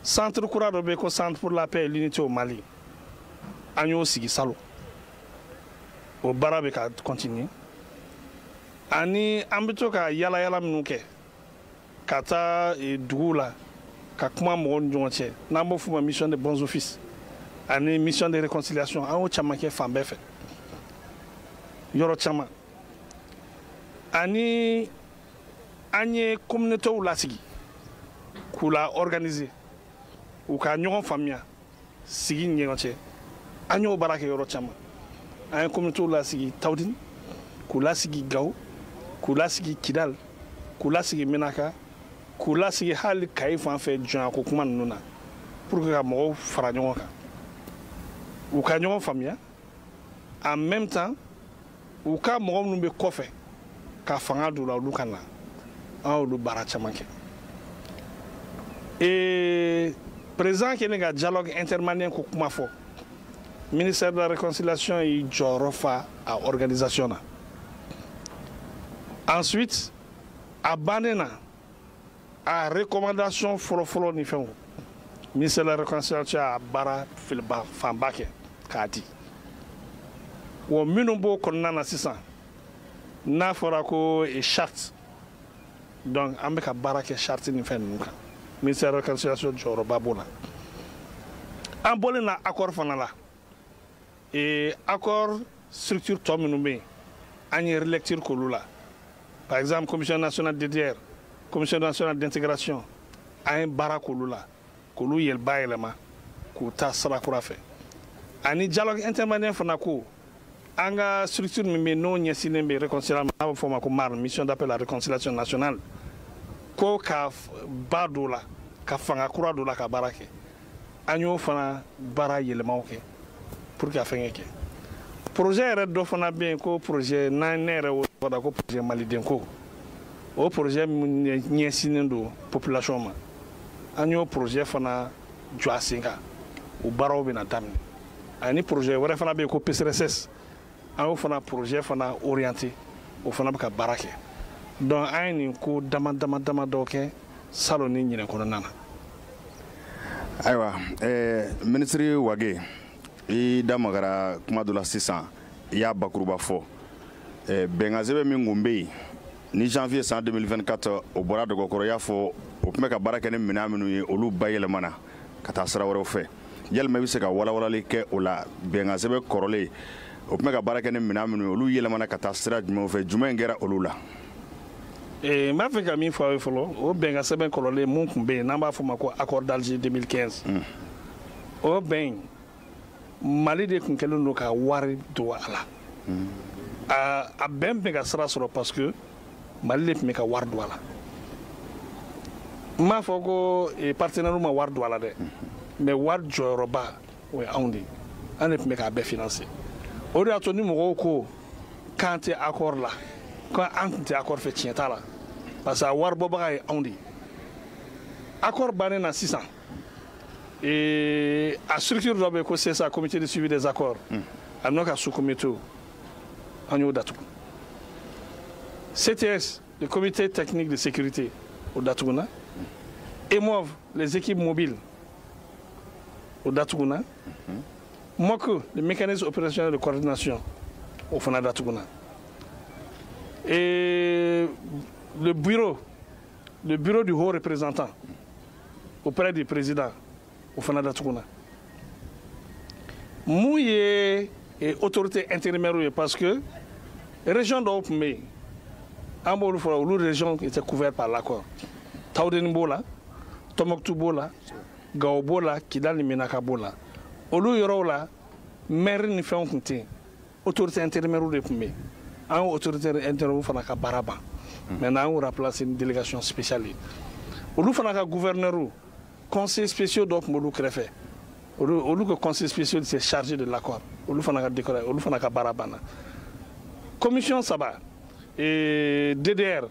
Centre kura dɔ bɛ yen ko Centre pour la paix et l'unité au Mali, an y'o sigi salon, o baara bɛ ka continuer. Ani an bɛ to ka yala yala minnu kɛ ka taa duguw la ka kuma mɔgɔw ni ɲɔgɔn cɛ, n'an b'o f'o ma mission de bons offices ani mission de réconciliation, an y'o caman kɛ fan bɛɛ fɛ, yɔrɔ caman. Ani an ye communautés lasigi k'u la organiser, u ka ɲɔgɔn faamuya sigi ni ɲɔgɔn cɛ, an y'o baara kɛ yɔrɔ caman. An ye communautés lasigi Tawudeni, k'u lasigi Gawo, k'u lasigi Kidal, k'u lasigi Menaka. K'u lasigi hali Kayi fan fɛ jɔnya ko kuma ninnu na, pour que ka mɔgɔw fara ɲɔgɔn kan, u ka ɲɔgɔn faamuya, en même temps u ka mɔgɔ minnu bɛ kɔfɛ ka fanga don u la, olu ka na. An y'olu baara caman kɛ. Et président kɛlen ka dialogue intermalien ko kuma fɔ, ministère de la Réconciliation y'i jɔyɔrɔ fa a organisation na. Ensuite, a bannen na, a recommandation fɔlɔfɔlɔ ni fɛnw, ministère de la Réconciliation y'a baara filiba fanba kɛ k'a di. Wa minnu b'o kɔnɔna na sisan, n'a fɔra ko charte, donc an bɛ ka baara kɛ charte ni fɛn ninnu kan. Ministère de la Réconciliation jɔyɔrɔba b'o la. An bɔlen na accord fana la, et accord structure tɔ minnu bɛ yen, an ye relecture k'olu la. Par exemple, Commission nationale DDR, Commission nationale d'intégration, an ye baara k'olu la, k'olu yɛlɛ bayɛlɛma k'u ta sira kura fɛ. Ani dialogue intermalien fana ko, an ka structure min bɛ yen, n'o ɲɛsinnen bɛ réconciliation, n'a bɛ fɔ o ma ko MARN, Mission d'appel à la réconciliation nationale, ko ka ba don la, ka fanga kura don la, ka baara kɛ. An y'o fana baara yɛlɛmaw kɛ pour que a fɛngɛ kɛ. Projet yɛrɛ dɔ fana bɛ yen ko projet n'an ne yɛrɛ y'o tɔgɔ da ko projet maliden ko. O projet min ɲɛsinnen don population ma, an y'o projet fana jɔ a sen kan, o baaraw bɛna daminɛ. Ani projet wɛrɛ fana bɛ yen ko PCRSS, an y'o fana projet fana orienté, o fana bɛ ka baara kɛ. Donc an ye nin ko dama dama dama dɔw kɛ salon ni ɲinɛ kɔnɔna na. Ayiwa, minisiri Wage, i da magara kuma dɔ la sisan, i y'a bakuruba fɔ. Bɛnkan sɛbɛn min kun bɛ yen ni janvier san 2024, o bɔra dɔgɔkɔrɔ, i y'a fɔ o tun bɛ ka baara kɛ ni minɛn minnu ye, olu bayɛlɛmana ka taa sira wɛrɛw fɛ. Yalima i bɛ se ka walawalali kɛ o la? Bɛnkan sɛbɛn kɔrɔlen, o tun bɛ ka baara kɛ ni minɛn minnu ye, olu yɛlɛmana ka taa sira jumɛnw fɛ? Jumɛn kɛra olu la? N b'a fɛ ka min fɔ aw ye fɔlɔ, o bɛnkan sɛbɛn kɔrɔlen mun tun bɛ yen, n'an b'a fɔ o ma ko accord d'Alger 2015, o bɛn in, Mali de tun kɛlen don ka wari don a la. A bɛn bɛ ka sira sɔrɔ parce que Mali de tun bɛ ka wari don a la. N m'a fɔ ko partenaire ma wari don a la dɛ, mais wari jɔyɔrɔba o ye anw de ye, an de tun bɛ k'a bɛɛ financer. O de y'a to ni mɔgɔw ko k'an tɛ accord la, ko an tun tɛ accord fɛ, tiɲɛ t'a la, parce que a wari bɔbaga ye anw de ye. Accord bannen na sisan, a structure dɔ bɛ yen ko CSA, comité de suivi des accords, a n'o ka sous comité, an y'o datugu. CTS, le comité technique de sécurité, o datuguna. EMOV, les équipes mobiles, o datuguna. MOC, le mécanisme opérationnel de coordination, o fana datuguna. Et le bureau du haut représentant auprès du président, o fana datuguna. Mun ye autorité intérimaire ye? Parce que région dɔw tun bɛ yen, an b'olu fɔlɔ, olu région était couverte par l'accord. Tawudeni b'o la, Tɔnbɔkutu b'o la, Gawo b'o la, Kidali ni Menaka b'o la. Olu yɔrɔw la, maire ni fɛnw tun tɛ yen, autorité intérimaire de tun bɛ yen. An y'o autorité intérimaire fana ka baara ban. Maintenant, an y'o remplacer ni délégation spéciale ye. Olu fana ka gouverneur, conseillers spéciaux dɔ tun b'olu kɛrɛfɛ, olu ka conseillers spéciaux s'est chargé de l'accord. Olu fana ka décor, olu fana ka baara banna. Commission saba et DDR,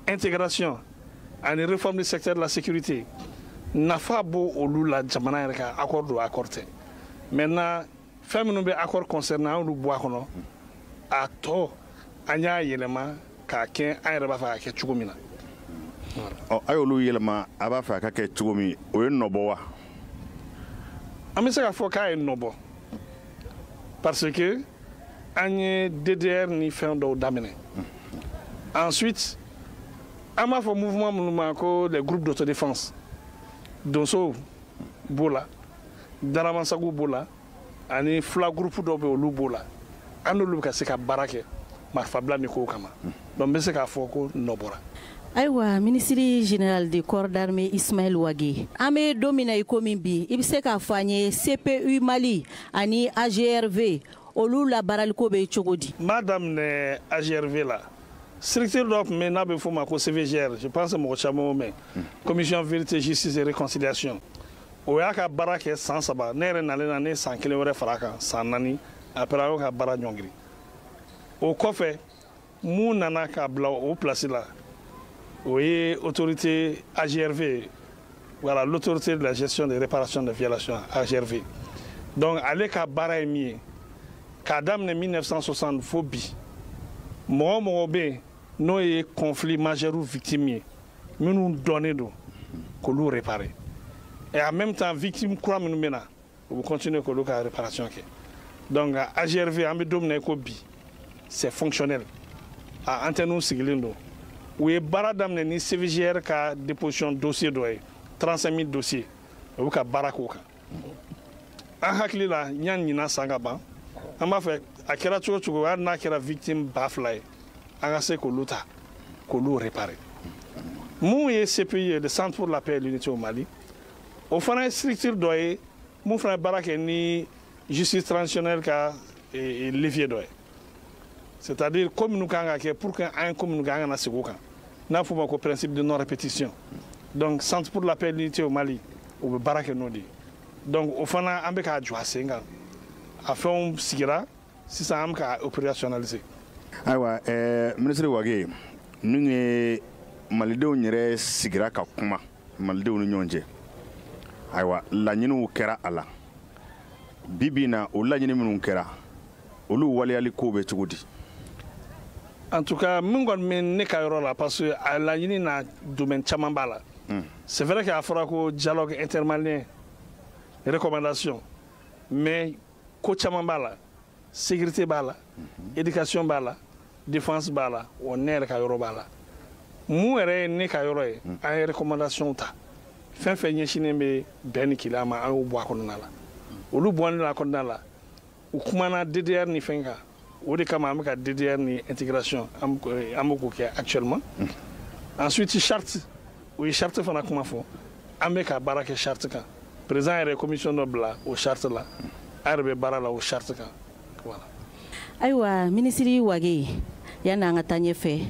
intégration ani réforme du secteur de la sécurité, nafa b'o olu la jamana yɛrɛ ka accord don, accord tɛ. Maintenant, fɛn minnu bɛ accord concerné, an y'olu bɔ a kɔnɔ. A tɔ, an y'a yɛlɛma k'a kɛ an yɛrɛ b'a fɛ k'a kɛ cogo min na. Ɔ, a y'olu yɛlɛma, a b'a fɛ a ka kɛ cogo min, o ye nɔ bɔ wa? An bɛ se k'a fɔ k'a ye nɔ bɔ, parce que an ye DDR ni fɛn dɔw daminɛ. Ensuite, an b'a fɔ mouvement minnu ma ko les groupes d'autodéfense, donsow b'o la, Daramasagu b'o la, ani fula groupe dɔw bɛ, olu b'o la. An n'olu bɛ ka se ka baara kɛ marifabila ni kow kama. Donc n bɛ se k'a fɔ ko nɔ bɔra. Ayiwa, minisiri général de corps d'armée Ismaël Wage, an bɛ don min na i komi bi, i bɛ se k'a fɔ an ye CPU Mali ani AGRV, olu labaaraliko bɛ cogo di? N b'a daminɛ AGRV la. Structure dɔ tun bɛ yen n'a bɛ f'o ma ko CVGR, je pense mɔgɔ caman y'o mɛn, Commission vérité, justice et réconciliation. O y'a ka baara kɛ san 3. Ne yɛrɛ nalen na, ne ye san 1 wɛrɛ fara a kan, san 4. Après, a y'o ka baara ɲɔngiri. O kɔfɛ, mun nana k'a bila o place la, o ye autorité AGRV, voilà, l'autorité de la gestion des réparations des violations, AGRV. Donc ale ka baara ye min ye, k'a daminɛ 1960 fo bi, mɔgɔ o mɔgɔ bɛ yen n'o ye conflit majeur victime ye, minnu dɔnnen don, k'olu réparer, et en même temps victime kura minnu bɛ na, u bɛ continuer k'olu ka réparation kɛ. Donc AGRV, an bɛ don min na i ko bi, c'est fonctionnel, a antenne sigilen don. U ye baara daminɛ ni CVGR ka déposition dossier dɔ ye, 35 000 dossiers, u bɛ ka baara k'o kan. An hakili la, ɲani ɲinan san ka ban, an b'a fɛ a kɛra cogo cogo, hali n'a kɛra victime 2000 ye, an ka se k'olu ta k'olu réparer. Mun ye CPI ye, le Centre pour la paix et l'unité au Mali, o fana ye structure dɔ ye mun fana ye baara kɛ ni justice transitionnelle ka levier dɔ ye, c'est-à-dire ko minnu kan ka kɛ pour que an ye ko minnu kɛ, an kana segin o kan, n'a fɔ o ma ko principe de non répétition. Donc Centre pour la paix et l'unité au Mali, o bɛ baara kɛ n'o de ye. Donc o fana, an bɛ k'a jɔ a sen kan, a fɛnw sigira sisan, an bɛ k'a opérationnaliser. Ayiwa, minisiri Wage, min ye malidenw yɛrɛ sigira ka kuma malidenw ni ɲɔgɔn cɛ, ayiwa, laɲiniw kɛra a la. Bi bi in na, o laɲini minnu kɛra, olu waleyali kow bɛ cogo di? En tout cas, min kɔni bɛ ne ka yɔrɔ la, parce que a laɲini na, domaine caman b'a la. C'est vrai k'a fɔra ko dialogue intermalien recommandation, mais ko caman b'a la. Sécurité b'a la, éducation b'a la, défense b'a la, wa ne yɛrɛ ka yɔrɔ b'a la. Mun yɛrɛ ye ne ka yɔrɔ ye, an ye recommandation ta, fɛn fɛn ɲɛsinnen bɛ bɛn ni kelenya ma, an y'o bɔ a kɔnɔna la. Olu bɔnnen a kɔnɔna la, u kumana DDR ni fɛn kan. O de kama an bɛ ka DDR ni intégration, an bɛ k'o kɛ actuellement. Ensuite, charte, o ye charte fana kuma fɔ, an bɛ ka baara kɛ charte kan. Président yɛrɛ ye commission dɔ bila o charte la, an yɛrɛ bɛ baara la o charte kan, voilà. Ayiwa, minisiri Wage, yanni an ka taa ɲɛfɛ,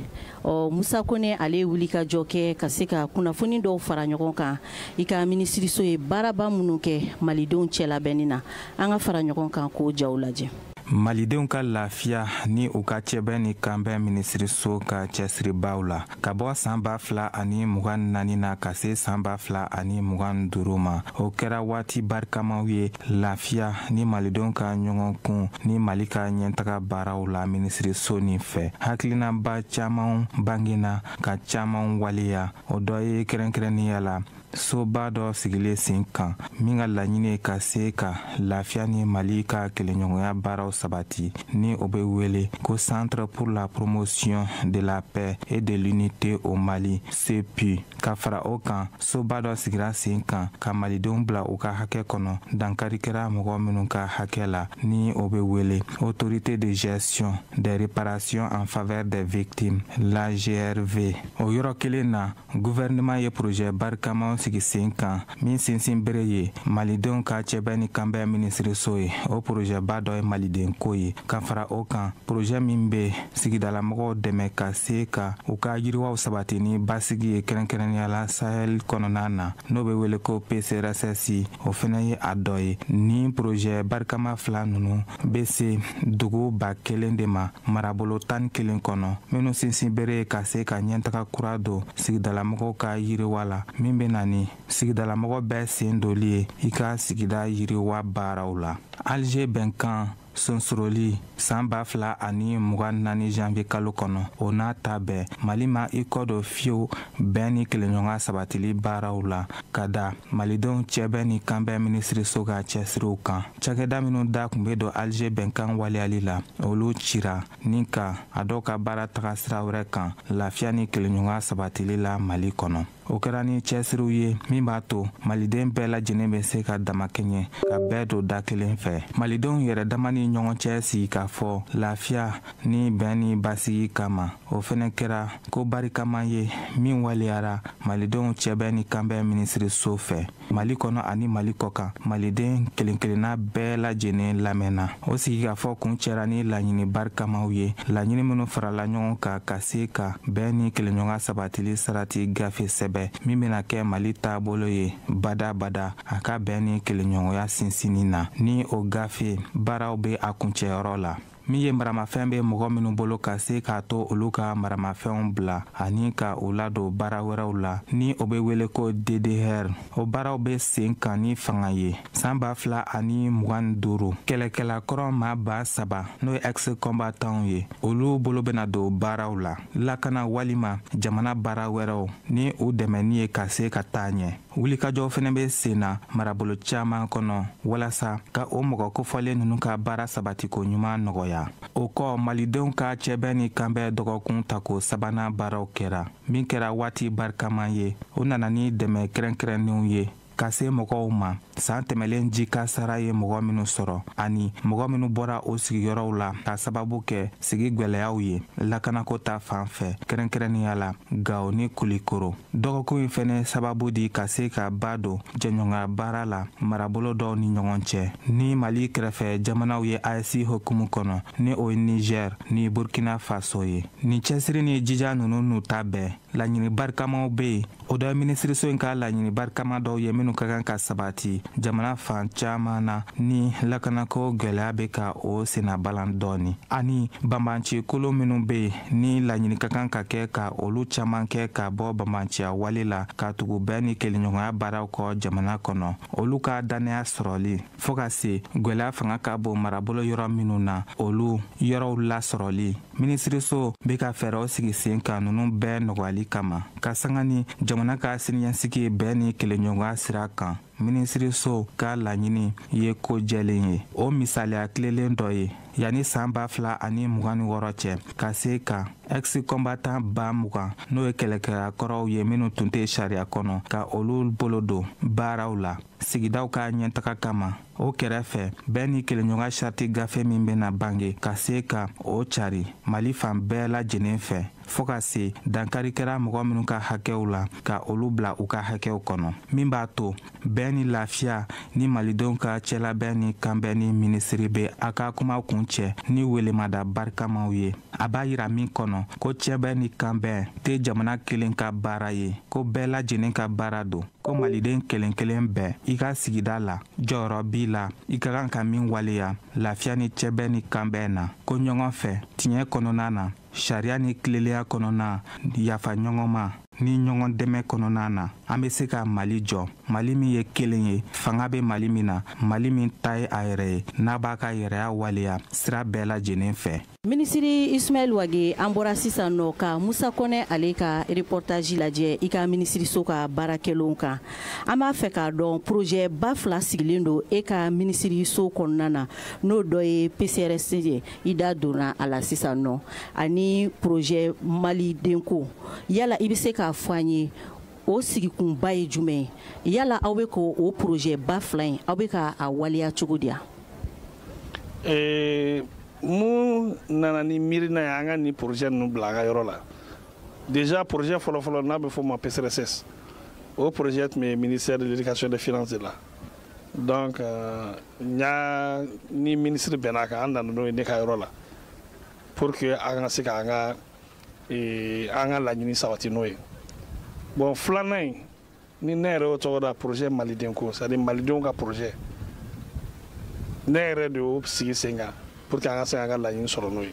ɔ Musa Kone, ale ye wulikajɔ kɛ ka se ka kunnafoni dɔw fara ɲɔgɔn kan, i ka minisiriso ye baaraba minnu kɛ malidenw cɛlabɛnni na. An ka fara ɲɔgɔn kan k'o jaw lajɛ. Malidenw ka lafiya ni u ka cɛbɛn ni kanbɛn minisiriso ka cɛsiribaw la, ka bɔ san 2024 na ka se san 2025 ma, o kɛra waati barikamaw ye lafiya ni malidenw ka ɲɔgɔn kun ni Mali ka ɲɛtaga baaraw la. Minisiriso nin fɛ, hakilinaba caman bangena ka caman waleya. O dɔ ye, kɛrɛnkɛrɛnnenya la, soba dɔ sigilen sen kan min ka laɲini ye ka se ka lafiya ni Mali ka kelenɲɔgɔnya baaraw sabati, ni o bɛ wele ko Centre pour la promotion de la paix et de l'unité au Mali, CPU. Ka fara o kan, soba dɔ sigira sen kan ka malidenw bila u ka hakɛ kɔnɔ, dankari kɛra mɔgɔ minnu ka hakɛ la, ni o bɛ wele Autorité de gestion des réparations en faveur des victimes, l'AGRV. O yɔrɔ kelen na, gouvernement ye projet barikamaw sigi sen kan min sinsin bere ye malidenw ka cɛbɛ ni kanbɛn minisiriso ye. O projet ba dɔ ye maliden ko ye. Ka fara o kan, projet min bɛ sigidalamɔgɔw dɛmɛ ka se ka u ka yiriwaw sabati ni basigi ye, kɛrɛnkɛrɛnnenya la Sahel kɔnɔna na, n'o bɛ wele ko PCRSS, o fɛnɛ ye a dɔ ye. Ni projet barikama fila ninnu bɛ se dugu 1000 de ma marabolo 11 kɔnɔ, minnu sinsin bere ye ka se ka ɲɛtaga kura don sigidalamɔgɔw ka yiriwa la, min bɛ na ni sigidalamɔgɔ bɛɛ sen doli ye i ka sigida yiriwa baaraw la. Alger bɛnkan sonsoroli san 2024 janvier kalo kɔnɔ, o n'a ta bɛɛ, Mali ma i kɔ don fiyewu bɛn ni kelenɲɔgɔnya sabatili baaraw la, ka da malidenw cɛbɛn ni kanbɛn minisiriso ka cɛsiriw kan. Cakɛda minnu da tun bɛ don Alger bɛnkan waleyali la, olu cira ni ka a dɔw ka baara taga sira wɛrɛ kan lafiya ni kelenɲɔgɔnya sabatili la Mali kɔnɔ. O kɛra ni cɛsiriw ye min b'a to maliden bɛɛ lajɛlen bɛ se ka damakɛɲɛ ka bɛɛ don da kelen fɛ, malidenw yɛrɛ dama ni ɲɔgɔn cɛ sigi k'a fɔ lafiya ni bɛn ni basigi kama. O fɛnɛ kɛra ko barikama ye min waleyara malidenw cɛbɛn ni kanbɛn minisiriso fɛ. Mali kɔnɔ ani Mali kɔkan, maliden kelen-kelenna bɛɛ lajɛlen lamɛnna. O sigikafɔ kuncɛra ni laɲini barikamaw ye, laɲini minnu farala ɲɔgɔn kan ka se ka bɛn ni kelenɲɔgɔnya sabatili sarati gafe sɛbɛn min bɛna kɛ Mali taabolo ye badabada a ka bɛn ni kelenɲɔgɔnya sinsinni na. Ni o gafe baaraw bɛ a kuncɛyɔrɔ la, min ye maramafɛn bɛ mɔgɔ minnu bolo ka se k'a to olu ka maramafɛnw bila ani ka u ladon baara wɛrɛw la, ni o bɛ wele ko DDR, o baaraw bɛ sen kan ni fanga ye. San 2025, kɛlɛkɛlakɔrɔ maa 3000, n'o ye ex-combattants ye, olu bolo bɛna don baaraw la, lakana walima jamana baara wɛrɛw, ni u dɛmɛni ye ka se ka taa ɲɛ. Wulikajɔw fɛnɛ bɛ sen na marabolo caman kɔnɔ walasa ka o mɔgɔ kofɔlen ninnu ka baara sabatiko ɲuman nɔgɔya. O kɔ, malidenw ka cɛbɛn ni kanbɛn dɔgɔkun tako sabanan baaraw kɛra, min kɛra waati barikama ye. O nana ni dɛmɛ kɛrɛnkɛrɛnnenw ye ka se mɔgɔw ma san tɛmɛlen ji kasara ye mɔgɔ minnu sɔrɔ, ani mɔgɔ minnu bɔra o sigiyɔrɔw la ka sababu kɛ sigi gwɛlɛyaw ye lakanako ta fan fɛ, kɛrɛnkɛrɛnnenya la Gawo ni Kulikoro. Dɔgɔkun in fɛnɛ sababu di ka se ka ba don jɛɲɔgɔnya baara la marabolo dɔw ni ɲɔgɔn cɛ ni Mali kɛrɛfɛ jamanaw ye AES hukumu kɔnɔ, ni o ye Niger ni Burkina Faso ye. Nin cɛsiri ni jija ninnu n'u ta bɛɛ, laɲini barikamaw bɛ yen. O dɔ ye minisiriso in ka laɲini barikama dɔw ye minnu ka kan ka sabati jamana fan caman na ni lakanako gwɛlɛya bɛ ka o sennabalan dɔɔni, ani banbancikolo minnu bɛ yen ni laɲini ka kan ka kɛ ka olu caman kɛ ka bɔ banbanciya wale la ka tugu bɛn ni kelenɲɔgɔnya baaraw kɔ jamana kɔnɔ, olu ka dannaya sɔrɔli, fɔɔ ka se gwɛlɛya fanga ka bon marabolo yɔrɔ minnu na, olu yɔrɔw lasɔrɔli. Minisiriso bɛ ka fɛɛrɛw sigi sen kan ninnu bɛɛ nɔgɔyali kama, ka sanga ni jamana ka siniɲɛsigi bɛn ni kelenɲɔgɔnya sira kan. Minisiriso ka laɲini ye ko jɛlen ye, o misaliya tilelen dɔ ye yanni san 2026 cɛ, ka se ka ex-combattant 20,000, n'o ye kɛlɛkɛlakɔrɔw ye minnu tun tɛ sariya kɔnɔ, ka olu bolo don baaraw la sigidaw ka ɲɛtaga kama. O kɛrɛfɛ, bɛn ni kelenɲɔgɔnya sarati gafe min bɛna bange ka se ka o cari Mali fan bɛɛ lajɛlen fɛ, fɔɔ ka se dankari kɛra mɔgɔ minnu ka hakɛw la, ka olu bila u ka hakɛw kɔnɔ, min b'a to bɛn ni lafiya ni malidenw ka cɛlabɛn ni kanbɛn ni minisiri bɛ a ka kuma kuncɛ ni welemada barikamaw ye. A b'a yira min kɔnɔ ko cɛbɛn ni kanbɛn tɛ jamana kelen ka baara ye, ko bɛɛ lajɛlen ka baara don, ko maliden kelen kelen bɛɛ i ka sigida la jɔyɔrɔ b'i la i ka kan ka min waleya lafiya ni cɛbɛn ni kanbɛn na, ko ɲɔgɔn fɛ tiɲɛ kɔnɔna na, sariya ni tilelenya kɔnɔna, yafa ɲɔgɔn ma ni ɲɔgɔn dɛmɛ kɔnɔna na, an bɛ se ka Mali jɔ, Mali min ye kelen ye, fanga bɛ Mali min na, Mali min ta ye a yɛrɛ ye, n'a b'a ka yɛrɛya waleya sira bɛɛ lajɛlen fɛ. Minisiri Ismaël Wagué, an bɔra sisan nɔ ka Musa Kɔnɛ ale ka reportage lajɛ i ka minisiriso ka baarakɛlenw kan. An b'a fɛ k'a dɔn, projet ba fila sigilen don e ka minisiriso kɔnɔna na, n'o dɔ ye PCRS ye, i da donna a la sisan nɔ, ani projet Malidenko. Yala i bɛ se k'a fɔ an ye o sigikunba ye jumɛn ye? Yala aw bɛ k'o projet ba fila in, aw bɛ ka a waleya cogo di yan? Mun nana ni miirina ye an ka nin projet ninnu bila an ka yɔrɔ la? Déjà, projet fɔlɔfɔlɔ n'a bɛ fɔ o ma PCRSS, o projet tun bɛ ministère de l'éducation et des finances de la. Donc n y'a ni ministre bɛnna a kan, an nana n'o ye ne ka yɔrɔ la pour que an ka se k'an ka an ka laɲini sabati n'o ye. Bon, filanan in ni ne yɛrɛ y'o tɔgɔ da projet Malidenko, c'est à dire malidenw ka projet, ne yɛrɛ de y'o sigi sen kan pour que an ka se k'an ka laɲini sɔrɔ n'o ye.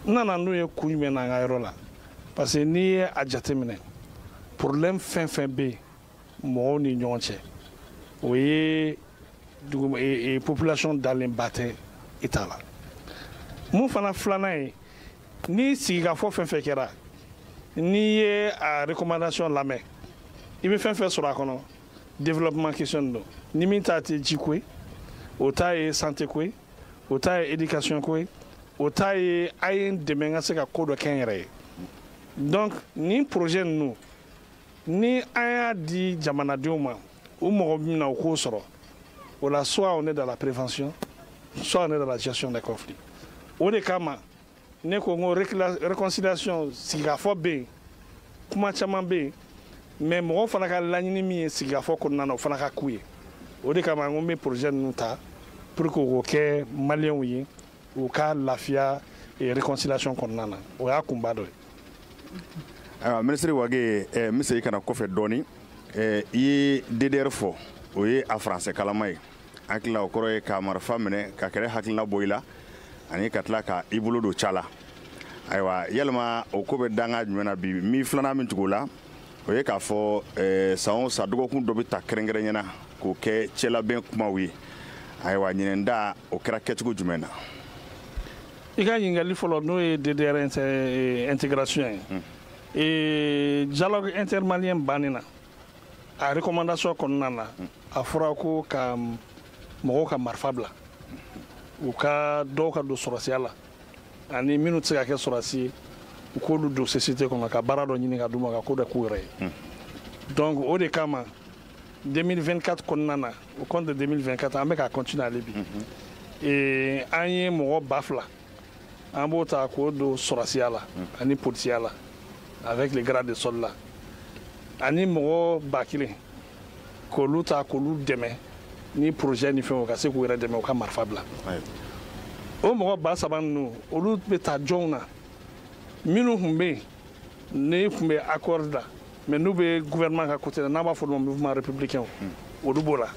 N nana n'o ye kun jumɛn na an ka yɔrɔ la? Parce que n'i ye a jateminɛ, problème fɛn fɛn bɛ yen mɔgɔw ni ɲɔgɔn cɛ, o ye dugu population dalenba tɛ État la. Mun fana filanan ye, ni sigikafɔ fɛn fɛn kɛra, n'i ye a recommandation lamɛn, i bɛ fɛn fɛn sɔrɔ a kɔnɔ, développement question don. Ni min ta tɛ jiko ye, o ta ye santé ko ye, o ta ye éducation ko ye, o ta ye a ye n dɛmɛ n ka se ka ko dɔ kɛ n yɛrɛ ye. Donc nin projet ninnu, ni an y'a di jamanadenw ma, u mago bɛ min na, u k'o sɔrɔ. O la, soit on est dans la prévention, soit on est dans la gestion des conflits. O de kama ne ko n ko réconciliation, sigikafɔ bɛ yen, kuma caman bɛ yen. Mais mɔgɔw fana ka laɲini min ye sigikafɔ kɔnɔna na, o fana ka k'u ye. O de kama n ko n bɛ projet ninnu ta pour que o kɛ maliyɛnw ye, u ka lafiya et réconciliation kɔnɔna na. O y'a kunba dɔ ye. Ayiwa, minisiri Wage, n bɛ segin ka na kɔfɛ dɔɔni. I ye DDR fɔ, o ye a faransɛ kalama ye. An hakili la, o kɔrɔ ye ka marifa minɛ ka kɛlɛ hakilina bɔ i la ani ka tila ka i bolo don ca la. Ayiwa, yalima o ko bɛ danga jumɛn na bi? Min filanan min tugu o la, o ye k'a fɔ san o san, dɔgɔkun dɔ bɛ ta kɛrɛnkɛrɛnyana k'o kɛ cɛlabɛn kumaw ye. Ayiwa, ɲinɛn da, o kɛra kɛcogo jumɛn na? I ka ɲininkali fɔlɔ, n'o ye DDR intégration ye, dialogue intermalien bannen na, a recommandation kɔnɔna na, a fɔra ko ka mɔgɔw ka marifa bila, u ka dɔw ka don sɔrɔsiya la, ani minnu tɛ se ka kɛ sɔrɔsi ye, u k'olu don société kɔnɔ, ka baara dɔ ɲini ka d'u ma, ka ko dɔ k'u yɛrɛ ye. Donc o de kama, 2024 kɔnɔna na, au compte de 2024, an bɛ ka continuer hali bi, an ye mɔgɔ 2000, an b'o ta k'o don sɔrɔsiya la ani polisiya la avec les grades de soldat, ani mɔgɔ 1000 k'olu ta k'olu dɛmɛ ni projet ni fɛnw, ka se k'u yɛrɛ dɛmɛ, u ka marifa bila. O mɔgɔ 3000 ninnu, olu bɛ ta jɔnw na? Minnu tun bɛ yen ne tun bɛ accord la, mais n'u bɛ gouvernement ka côté la, n'an b'a fɔ olu ma mouvement républicain, olu b'o la,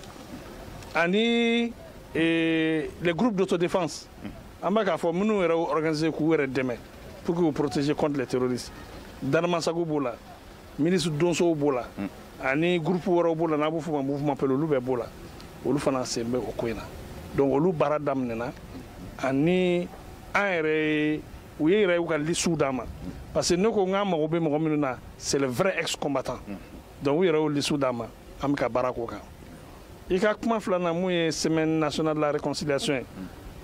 ani les groupes d'autodéfense, an bɛ k'a fɔ minnu yɛrɛ organiser k'u yɛrɛ dɛmɛ pour k'u protéger contre les terroristes. Daramasago b'o la, ministre donsow b'o la, ani groupe wɛrɛw b'o la, n'a b'o fɔ ma mouvement Peul, olu bɛɛ b'o la. Olu fana sen bɛ o ko in na. Donc olu baara daminɛna, ani an yɛrɛ ye, u ye yɛrɛ y'u ka listew d'an ma, parce que ne ko n k'an mago bɛ mɔgɔ minnu na, c'est le vrai ex combattant. Donc u yɛrɛ y'o listew d'an ma, an bɛ ka baara k'o kan. I ka kuma filanan, mun ye semaine nationale de la réconciliation ye,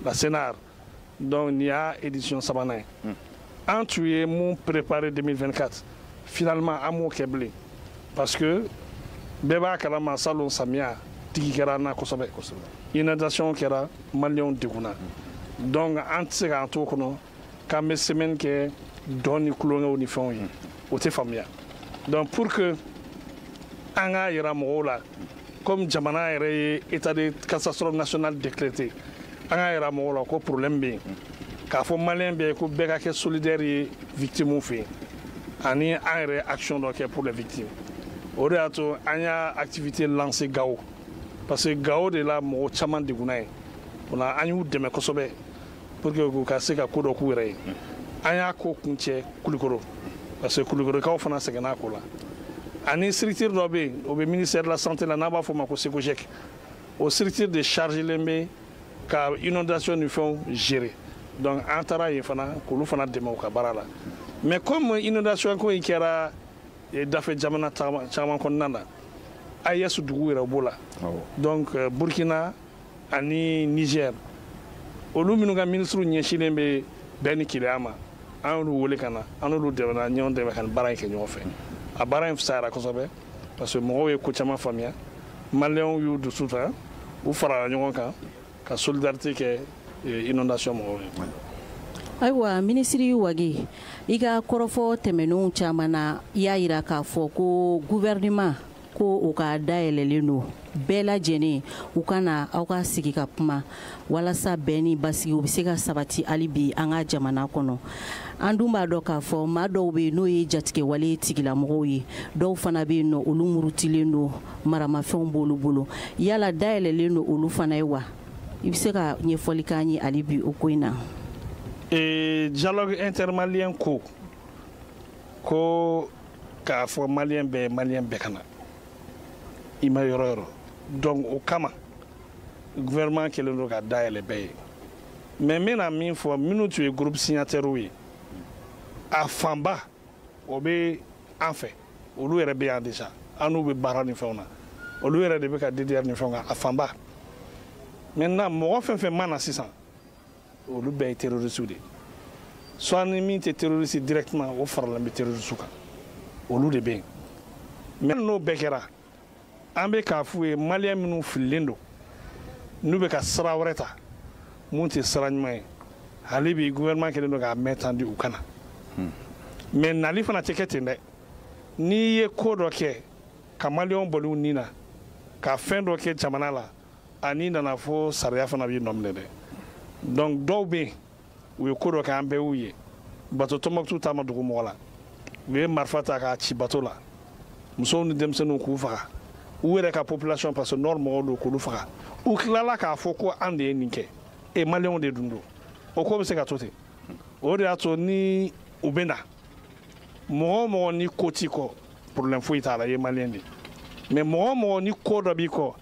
la CNR, donc nin y'a édition sabanan ye. An tun ye mun préparé 2024, finalement an m'o kɛ bilen, parce que bɛɛ b'a kalama, salon samiya tigi kɛra an na kosɛbɛ, inondation kɛra, maliyɛnw degunna. Donc an tɛ se k'an to kɔnɔ k'an bɛ semaine kɛ dɔn ni tulonkɛw ni fɛnw ye, o tɛ faamuya. Donc pour que an k'a yira mɔgɔw la, comme jamana yɛrɛ ye état de catastrophe nationale décrété, an k'a yira mɔgɔw la ko problème bɛ yen, k'a fɔ maliyɛn bɛɛ ye ko bɛɛ ka kɛ solidaire ye victime fɛ yen, ani an yɛrɛ action dɔ kɛ pour les victimes. O de y'a to an y'a activité lancé Gao, parce que Gao de la mɔgɔ caman degunna ye. O la an y'u dɛmɛ kosɛbɛ pour que u ka se ka ko dɔ k'u yɛrɛ ye. An y'a ko kuncɛ Kulikoro, parce que Kulikorokaw fana sɛgɛnna a ko la. Ani structure dɔ bɛ yen, o bɛ ministère de la santé la, n'a b'a fɔ o ma ko SECOGEC. O structure de chargelen bɛ ka inondation ni fɛnw gérer. Donc an taara yen fana k'olu fana dɛmɛ u ka baara la. Mais comme inondation ko in kɛra dafɛ jamana caman kɔnɔna na, AES dugu yɛrɛ b'o la, donc Burkina ani Niger, olu minnu ka ministre ɲɛsinnen bɛ bɛn ni kelenya ma, an y'olu wele ka na, an n'olu dɛmɛna, ɲɔgɔn dɛmɛ ka nin baara in kɛ ɲɔgɔn fɛ. A baara in fisayara kosɛbɛ, parce que mɔgɔw ye ko caman faamuya, maliyɛnw y'u dusu ta, u farala ɲɔgɔn kan ka solidarité kɛ inondation mɔgɔw ye. Ayiwa, minisiri Wage, i ka kɔrɔfɔ tɛmɛnenw caman na, i y'a yira k'a fɔ ko gouvernement ko u ka dayɛlɛlen don bɛɛ lajɛlen, u ka na aw ka sigi ka kuma walasa bɛn ni basigi u bɛ se ka sabati hali bi an ka jamana kɔnɔ. An dun b'a dɔn k'a fɔ maa dɔw bɛ yen, n'o ye jatigɛwale tigilamɔgɔw ye, dɔw fana bɛ yen nɔ, olu murutilen don, maramafɛnw b'olu bolo. Yala dayɛlɛlen don olu fana ye wa? I bɛ se ka ɲɛfɔli k'an ye hali bi o ko in na? Dialogue intermalien ko k'a fɔ maliyɛn bɛɛ, maliyɛn bɛɛ ka na i ma yɔrɔ yɔrɔ. Donc o kama gouvernement kɛlen don ka dayɛlɛ bɛɛ ye. Mais n bɛna min fɔ, minnu tun ye groupe signataire ye, a fanba o bɛ an fɛ, olu yɛrɛ bɛ yan déjà, an n'u bɛ baara ni fɛnw na, olu yɛrɛ de bɛ ka DDR ni fɛnw kan a fanba. Maintenant mɔgɔ fɛn fɛn ma na sisan, olu bɛɛ ye terroriste de ye. Soit ni min tɛ terroriste directement, o faralen bɛ terroriste kan, olu de bɛ yen. Mais n'o bɛɛ kɛra, an bɛ k'a f'u ye, maliyɛn minnu fililen don, n'u bɛ ka sira wɛrɛ ta mun tɛ sira ɲuman ye, hali bi gouvernement kɛlen don k'a main tendue u kana. Mais nali fana tɛ kɛ ten dɛ. N'i ye ko dɔ kɛ ka maliyɛnw bɔli u nin na, ka fɛn dɔ kɛ jamana la, ani nana fo sariya fana b'i nɔ minɛ dɛ. Donc dɔw bɛ yen, u ye ko dɔ kɛ, an bɛɛ y'u ye. Bato Tɔnbɔkutu ta ma dogo mɔgɔ la. U ye marifa ta k'a ci bato la, musow ni denmisɛnninw k'u faga, u yɛrɛ ka population, parce que nord mɔgɔw don, k'olu faga. U tilala k'a fɔ ko an de ye nin kɛ, e maliyɛnw de dun don. O ko bɛ se ka to ten. O de y'a to ni u bɛ na, mɔgɔ o mɔgɔ ni ko t'i kɔ, problème foyi t'a la, i ye maliyɛn de ye. Mais mɔgɔ o mɔgɔ ni ko dɔ b'i kɔ,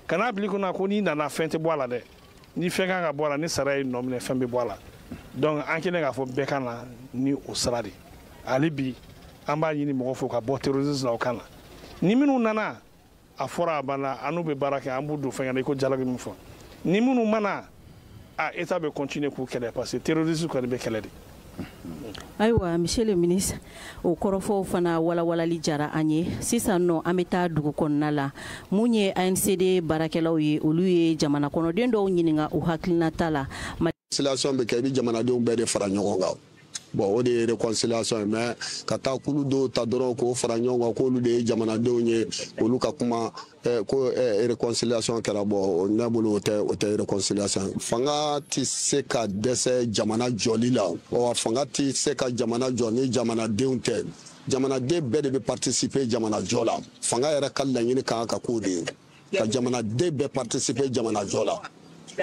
kana bila i kunna ko n'i nana fɛn tɛ bɔ a la dɛ. Ni fɛn kan ka bɔ a la, ni sariya y'i nɔ minɛ, fɛn bɛ bɔ a la. Donc an kɛlen k'a fɔ bɛɛ ka na ni o sira de. Hali bi an b'a ɲini mɔgɔ fɛ ka bɔ terrorisme la, o kan na. Ni minnu nana, a fɔra a banna, an n'u bɛ baara kɛ, an b'u don fɛn na i ko dialogue min fɔ. Ni minnu mana, a état bɛ continuer k'u kɛlɛ, parce que terrorisme kɔni bɛ kɛlɛ de. Ayiwa, monsieur le ministre, o kɔrɔfɔw fana walawalali jara an ye. Sisan nɔ, an bɛ taa dugu kɔnɔna la. Mun ye ANCD baarakɛlaw ye, olu ye jamana kɔnɔden dɔw ɲininka u hakilinata la. Réconciliation bɛ kɛ, i bɛ jamanadenw bɛɛ de fara ɲɔgɔn kan. Bon, o de ye réconciliation ye. Mais ka taa kulu dɔw ta dɔrɔn k'o fara ɲɔgɔn kan k'olu de ye jamanadenw ye, olu ka kuma ko réconciliation kɛra, bon, ne bolo o tɛ réconciliation. Fanga tɛ se ka dɛsɛ jamana jɔli la wa. Fanga tɛ se ka jamana jɔ ni jamanadenw tɛ. Jamanaden bɛɛ de bɛ participer jamana jɔ la. Fanga yɛrɛ ka laɲini kan ka k'o de ye, ka jamanaden bɛɛ participer jamana jɔ la.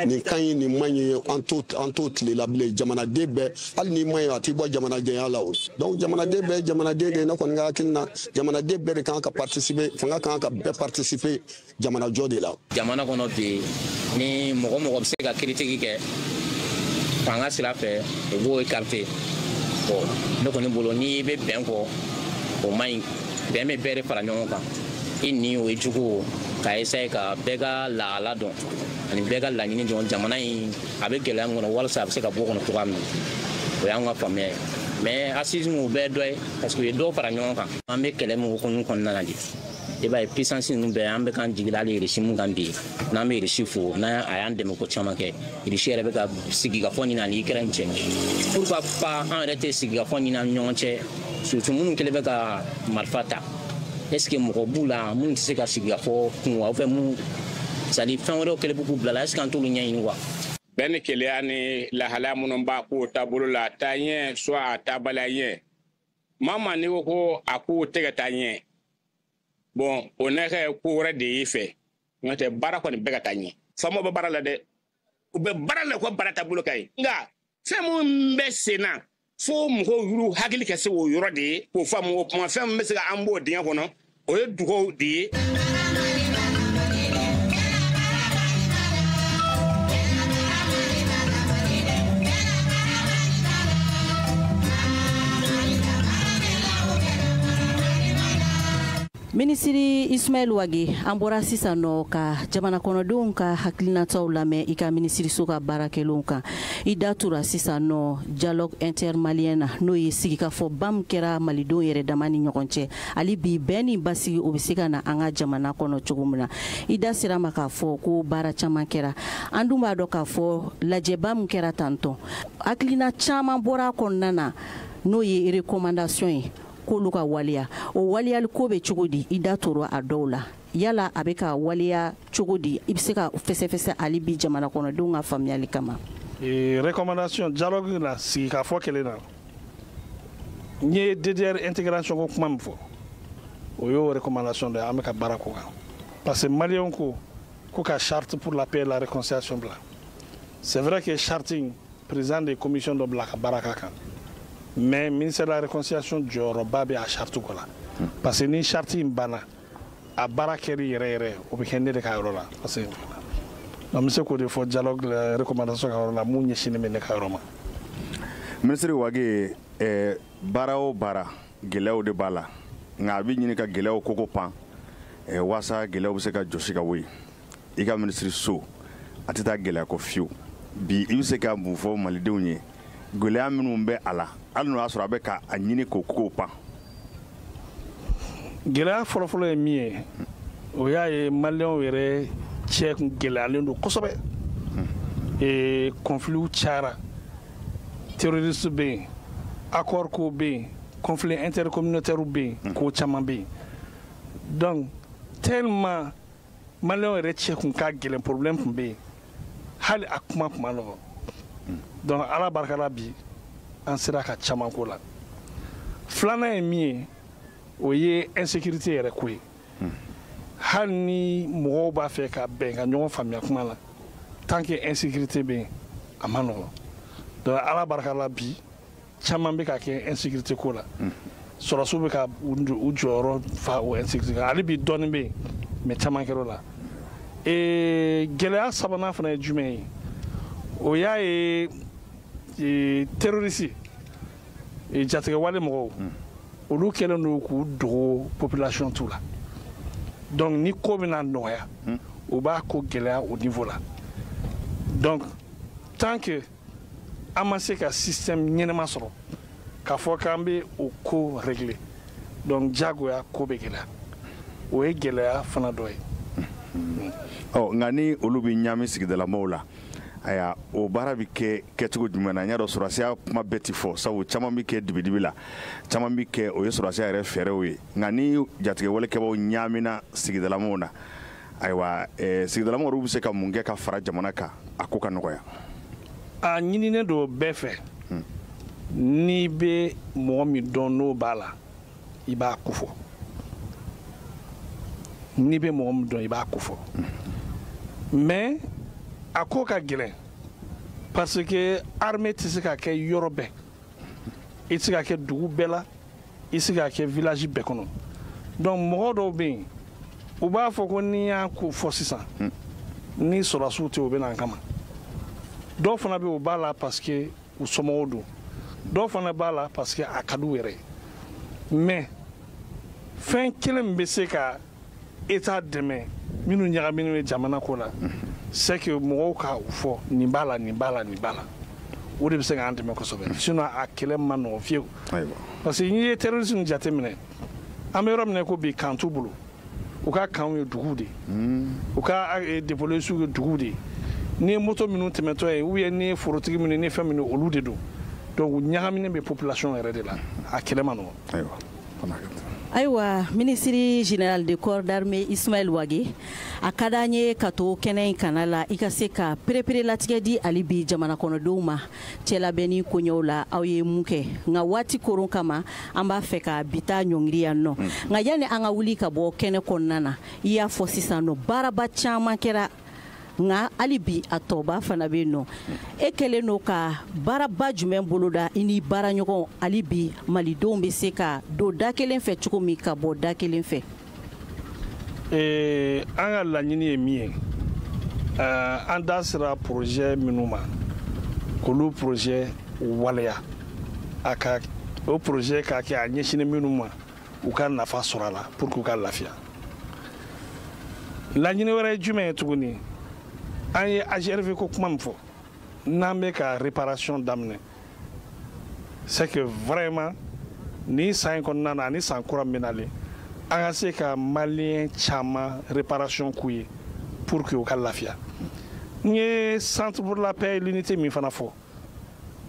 Nin ka ɲi, nin man ɲi, an t'o tile la bilen. Jamanaden bɛɛ, hali n'i ma ɲi, a t'i bɔ jamanadenya la o. Donc jamanaden bɛɛ ye jamanaden de ye. Ne kɔni ka hakili na, jamanaden bɛɛ de kan ka participer, fanga kan ka bɛɛ participer jamanajɔ de la. Jamana kɔnɔ bi, ni mɔgɔ mɔgɔ bɛ se ka critique kɛ fanga sira fɛ, u b'o écarter. Bon, ne kɔni bolo, n'i bɛ bɛn kɔ, o man ɲi. Bɛn bɛ bɛɛ de fara ɲɔgɔn kan, i ni o ye jugu o, ka essayer ka bɛɛ ka lahala dɔn ani bɛɛ ka laɲini dɔn. Jamana in a bɛ gɛlɛya min kɔnɔ, walasa a bɛ se ka bɔ o kɔnɔ cogoya min na, o y'an ka faamuya ye. Mais assises o bɛɛ dɔ ye, parce que u ye dɔw fara ɲɔgɔn kan. An bɛ kɛlɛ min hukumu kɔnɔna na de, i b'a ye puissance ninnu bɛɛ, an bɛ k'an jigi da hali Russie mun kan bi. N'an bɛ Russie fo n'an a y'an dɛmɛ ko caman kɛ, Russie yɛrɛ bɛ ka sigikafɔ ɲini ani Ukraine cɛ. Pourquoi pas an yɛrɛ tɛ sigikafɔ ɲini an ni ɲɔgɔn cɛ, surtout minnu kɛlen bɛ ka marifa ta? Est ce que mɔgɔ b'u la minnu tɛ se ka sigikafɔ kun wa, ou bien mun, c'est à dire fɛn wɛrɛw kɛlen bɛ k'u bila la? Est ce que an t'olu ɲɛɲini wa? Bɛn ni kelenya ni lahalaya minnu b'a k'o taabolo la, a taa ɲɛ soit a taabaliya ɲɛ maa ma, n'i ko ko a k'o tɛ ka taa ɲɛ, bon, o n'a kɛ ko wɛrɛ de y'i fɛ. N'o tɛ, baara kɔni bɛɛ ka taa ɲɛ. Faamaw bɛ baara la dɛ, u bɛ baara la, u ka baara taabolo ka ɲi. Nka fɛn min bɛ sen na fo mɔgɔw yuru hakili ka se o yɔrɔ de ye k'o faamu. O kuma, fɛn min bɛ se ka an b'o dingɛ kɔnɔ, o ye dugawu de ye. Minisiri Ismaël Wagué, an bɔra sisan nɔ ka jamana kɔnɔdenw ka hakilinataw lamɛn i ka minisiriso ka baarakɛlenw kan. I da tura sisan nɔ dialogue intermalien na, n'o ye sigikafɔba min kɛra malidenw yɛrɛ dama ni ɲɔgɔn cɛ, hali bi bɛn ni basigi o bɛ se ka na an ka jamana kɔnɔ cogo min na. I da sera ma k'a fɔ ko baara caman kɛra. An dun b'a dɔn k'a fɔ lajɛba min kɛra tantɔn, hakilina caman bɔra a kɔnɔna na, n'o ye recommandation ye k'olu ka waleya. O waleyali ko bɛ cogo di? I da tora a dɔw la. Yala a bɛ ka waleya cogo di? I bɛ se ka fɛsɛfɛsɛ hali bi jamana kɔnɔdenw ka faamuyali kama. Recommandation dialogue la, sigikafɔ kelen na, n ye DDR intégration ko kuma min fɔ, o y'o recommandation dɔ ye. An bɛ ka baara k'o kan, parce que maliyɛnw ko ko ka charte pour la paix et la réconciliation bila. C'est vrai que charte in, président de commission dɔ bila ka baara k'a kan, mais ministère de la réconciliation jɔyɔrɔba bɛ a charte ko la, parce que ni charte in banna, a baara kɛri yɛrɛ yɛrɛ, o bɛ kɛ ne de ka yɔrɔ la. Parce que n bɛ se k'o de fɔ dialogue la recommandation ka yɔrɔ la, mun ɲɛsinnen bɛ ne ka yɔrɔ ma. Minisiri Wagué, baara o baara, gɛlɛyaw de b'a la. Nka a bɛ ɲini ka gɛlɛyaw koko pan waasa gɛlɛyaw bɛ se ka jɔsi ka bɔ yen. I ka minisiri so, a tɛ taa gɛlɛya kɔ fiyewu. Bi, i bɛ se ka mun fɔ malidenw ye gɛlɛya minnu bɛ a la, hali n'o y'a sɔrɔ a bɛ ka a ɲini k'o kogo pan? Gɛlɛya fɔlɔfɔlɔ ye min ye, o y'a ye maliyɛnw yɛrɛ cɛ kun gɛlɛyalen don kosɛbɛ. Conflits cayara, terroriste bɛ yen, accord ko bɛ yen. Conflit intercommunautaire bɛ yen, ko caman bɛ yen. Donc tellement maliyɛnw yɛrɛ cɛ kun ka gɛlɛn, problème tun bɛ yen, hali a kuma tun ma nɔgɔn. Donc Ala barika la, bi an sera ka caman ko la. Filanan ye min ye, o ye insécurité yɛrɛ ko ye. Hali ni mɔgɔw b'a fɛ ka bɛn, ka ɲɔgɔn faamuya kuma la, tant que insécurité bɛ yen, a ma nɔgɔn. Donc Ala barika la, bi caman bɛ ka kɛ insécurité ko la. Sɔrɔsiw bɛ ka u jɔyɔrɔ fa o insécurité kan. Hali bi dɔɔnin bɛ yen, mais caman kɛra o la. Gɛlɛya sabanan fana ye jumɛn ye? O y'a ye, terroriste, jatigɛwale mɔgɔw, olu kɛlen don k'u dogo population t'u la. Donc ni ko bɛna nɔgɔya, u b'a ko gɛlɛya o niveau la. Donc tant que an ma se ka système ɲɛnɛma sɔrɔ k'a fɔ k'an bɛ o ko régler, donc diyagoya ko bɛ gɛlɛya. O ye gɛlɛya fana dɔ ye. Ɔ, nka ni olu bɛ ɲaami sigidalamɔgɔw la, ayiwa, o baara bɛ kɛ kɛcogo jumɛn na? N y'a dɔn sɔrɔdasiya kuma bɛɛ ti fɔ, sabu caman bɛ kɛ dibidibi la, caman bɛ kɛ, o ye sɔrɔdasiya yɛrɛ fɛɛrɛw ye. Nka ni jatigɛwalekɛbaw ɲaamina sigidalamɔgɔw na, ayiwa, sigidalamɔgɔw olu bɛ se ka mun kɛ ka fara jamana kan, a ko ka nɔgɔya? A ɲininen don bɛɛ fɛ, n'i bɛ mɔgɔ min dɔn n'o b'a la, i b'a kofɔ. N'i bɛ mɔgɔ min dɔn, i b'a kofɔ. Mais a ko ka gɛlɛn, parce que armée tɛ se ka kɛ yɔrɔ bɛɛ. I tɛ se ka kɛ dugu bɛɛ la, i tɛ se ka kɛ village bɛɛ kɔnɔ. Donc mɔgɔ dɔw bɛ yen, u b'a fɔ ko n'i y'a ko fɔ sisan, ni sɔrɔdasiw tɛ, u bɛ na an kama. Dɔw fana bɛ yen, u b'a la parce que u somɔgɔw don. Dɔw fana b'a la parce que a ka d'u yɛrɛ ye. Mais fɛn kelen min bɛ se ka État dɛmɛ, minnu ɲagaminen bɛ jamana ko la, c'est que mɔgɔw ka fɔ nin b'a la, nin b'a la, nin b'a la. O de bɛ se k'an dɛmɛ kosɛbɛ. Sinon a kɛlɛ ma nɔgɔn fiyewu, parce que n'i ye terrorisme jateminɛ, an bɛ yɔrɔ min na ko bi, camp t'u bolo. U ka campw ye duguw de ye, u ka dépôts ye duguw de ye. N'i ye moto minnu tɛmɛtɔ ye, ou bien n'i ye forotigi minnu, ni fɛn minnu, olu de don. Donc u ɲagaminen bɛ population yɛrɛ de la, a kɛlɛ ma nɔgɔn. Ayiwa, ministre général de corps d'armée Ismaël Wagué, a ka d'an ye ka to kɛnɛ in kana la, i ka se ka perepere latigɛ di hali bi jamana kɔnɔdenw ma cɛlabɛnni koɲɛw la. Aw ye mun kɛ? Nka waati koron kama, an b'a fɛ ka bi ta ɲɔngiri yan nɔ. Nka yanni an ka wuli ka bɔ kɛnɛ kɔnɔna na, i y'a fɔ sisan nɔ, baaraba caman kɛra, nka hali bi a tɔba fana bɛ yen nɔ. E kɛlen don ka baaraba jumɛn boloda, i ni baaraɲɔgɔn, hali bi malidenw bɛ se ka don da kelen fɛ cogo min, ka bɔ da kelen fɛ? An ka laɲini ye min ye, an da sera projet minnu ma, k'olu projet waleya, a ka o projet k'a kɛ a ɲɛsinnen minnu ma, u ka nafa sɔrɔ a la pour que u ka lafiya. Laɲini wɛrɛ ye jumɛn ye tuguni? An ye AGRV ko kuma min fɔ, n'an bɛ ka réparation daminɛ, c'est que vraiment nin san in kɔnɔna na ani san kura min bɛ nalen, an ka se ka maliyɛn caman réparation k'u ye pour que u ka lafiya. N ye Centre pour la paix et l'unité min fana fɔ,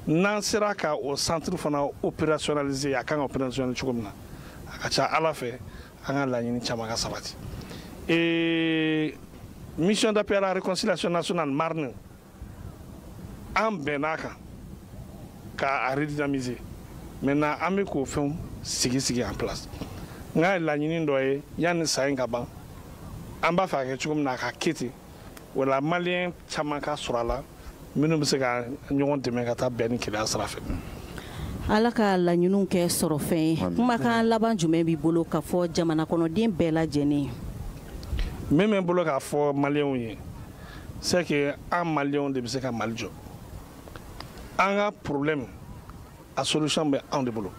n'an sera ka o centre fana opérationnaliser, a kan ka opérationnaliser cogo min na, a ka ca Ala fɛ, an ka laɲini caman ka sabati. Et mission d'appui à la réconciliation nationale, MARN, an bɛnn'a kan k'a redynamiser. Maintenant an bɛ k'o fɛnw sigi sigi en place. N ka laɲini dɔ ye, yanni san in ka ban, an b'a fɛ a kɛ cogo min na, a ka kɛ ten. O la, maliyɛn caman ka sɔrɔ a la, minnu bɛ se ka ɲɔgɔn dɛmɛ ka taa bɛn ni kelenya sira fɛ. Ala ka laɲiniw kɛ sɔrɔ fɛn ye. Kumakan laban jumɛn b'i bolo ka fɔ jamana kɔnɔden bɛɛ lajɛlen? Min bɛ n bolo k'a fɔ maliyɛnw ye, c'est que an maliyɛnw de bɛ se ka Mali jɔ. An ka problème, a solution bɛ anw de bolo,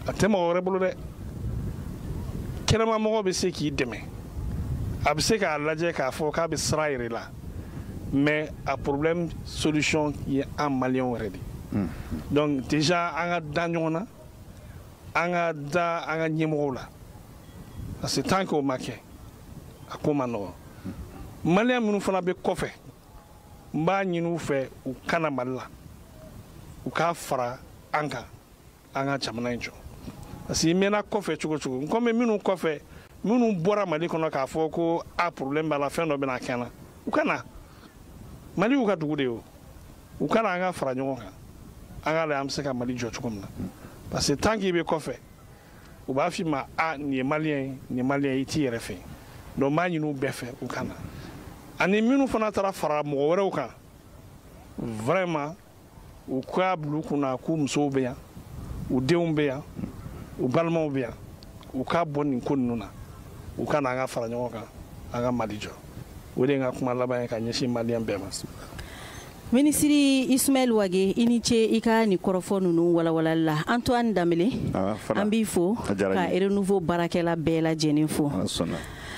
a tɛ mɔgɔ wɛrɛ bolo dɛ. Kɛnɛmamɔgɔ bɛ se k'i dɛmɛ, a bɛ se k'a lajɛ k'a fɔ k'a bɛ sira yɛrɛ la, mais a problème solution ye an maliyɛnw yɛrɛ de. Donc déjà, an ka da ɲɔgɔn na, an ka da an ka ɲɛmɔgɔw la, parce que tant que o ma kɛ, a ko ma nɔgɔn. Maliyɛn minnu fana bɛ kɔfɛ, n b'a ɲini u fɛ, u kana Mali la, u k'a fara an kan, an ka jamana in jɔ. Parce que i mɛnna kɔfɛ cogo cogo, n kɔmi minnu kɔfɛ, minnu bɔra Mali kɔnɔ k'a fɔ ko a problème b'a la, fɛn dɔ bɛna kɛ n na, u ka na. Mali y'u ka dugu de ye o. U ka na, an ka fara ɲɔgɔn kan, an k'a lajɛ an bɛ se ka Mali jɔ cogo min na. Parce que tant k'i bɛ kɔfɛ, u b'a f'i ma a nin ye malien ye, nin ye malien ye, i t'i yɛrɛ fɛ. Donc n b'a ɲini u bɛɛ fɛ, u ka na. Ani minnu fana taara fara mɔgɔ wɛrɛw kan, vraiment u k'a bila u kunna k'u musow bɛ yan, u denw bɛ yan, u balimaw bɛ yan. U k'a bɔ nin ko ninnu na, u ka na, an ka fara ɲɔgɔn kan, an ka Mali jɔ. O de ye n ka kuma laban ye ka ɲɛsin malien bɛɛ ma. Minisiri Ismaël Wagué, i ni ce i ka nin kɔrɔfɔ ninnu walawalali la. Antoine Danbele, an b'i fo ka Renouveau baarakɛla bɛɛ lajɛlen fo.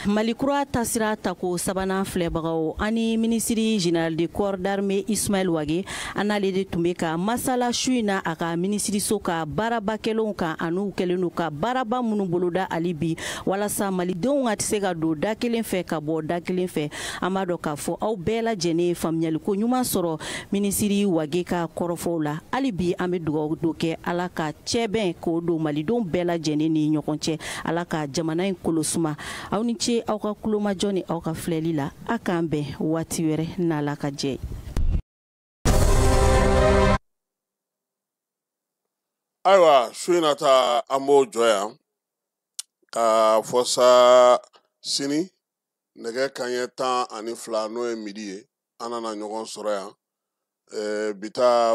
Mali kura tasira tako sabanan filɛbagaw, ani minisiri général de corps d'armée Ismaël Wagué, an n'ale de tun bɛ ka masala su in na a ka minisiriso ka baaraba kɛlenw kan, an'u kɛlen don ka baaraba minnu boloda hali bi walasa malidenw ka se ka don da kelen fɛ ka bɔ da kelen fɛ. An b'a dɔn k'a fɔ aw bɛɛ lajɛlen ye faamuyaliko ɲuman sɔrɔ minisiri Wagué ka kɔrɔfɔw la. Hali bi an bɛ dugawu dɔ kɛ, Ala ka cɛbɛn k'o don malidenw bɛɛ lajɛlen ni ɲɔgɔn cɛ, Ala ka jamana in kolo suma. Aw ni ce aw ka kulomajɔ ni aw ka filɛli la. A k'an bɛn waati wɛrɛ n'Ala ka jɛ. Ayiwa, su in na ta, an b'o jɔ yan ka fɔ sa sini nɛgɛ kanɲɛ 12, n'o ye midi ye, an nana ɲɔgɔn sɔrɔ yan. Bi ta.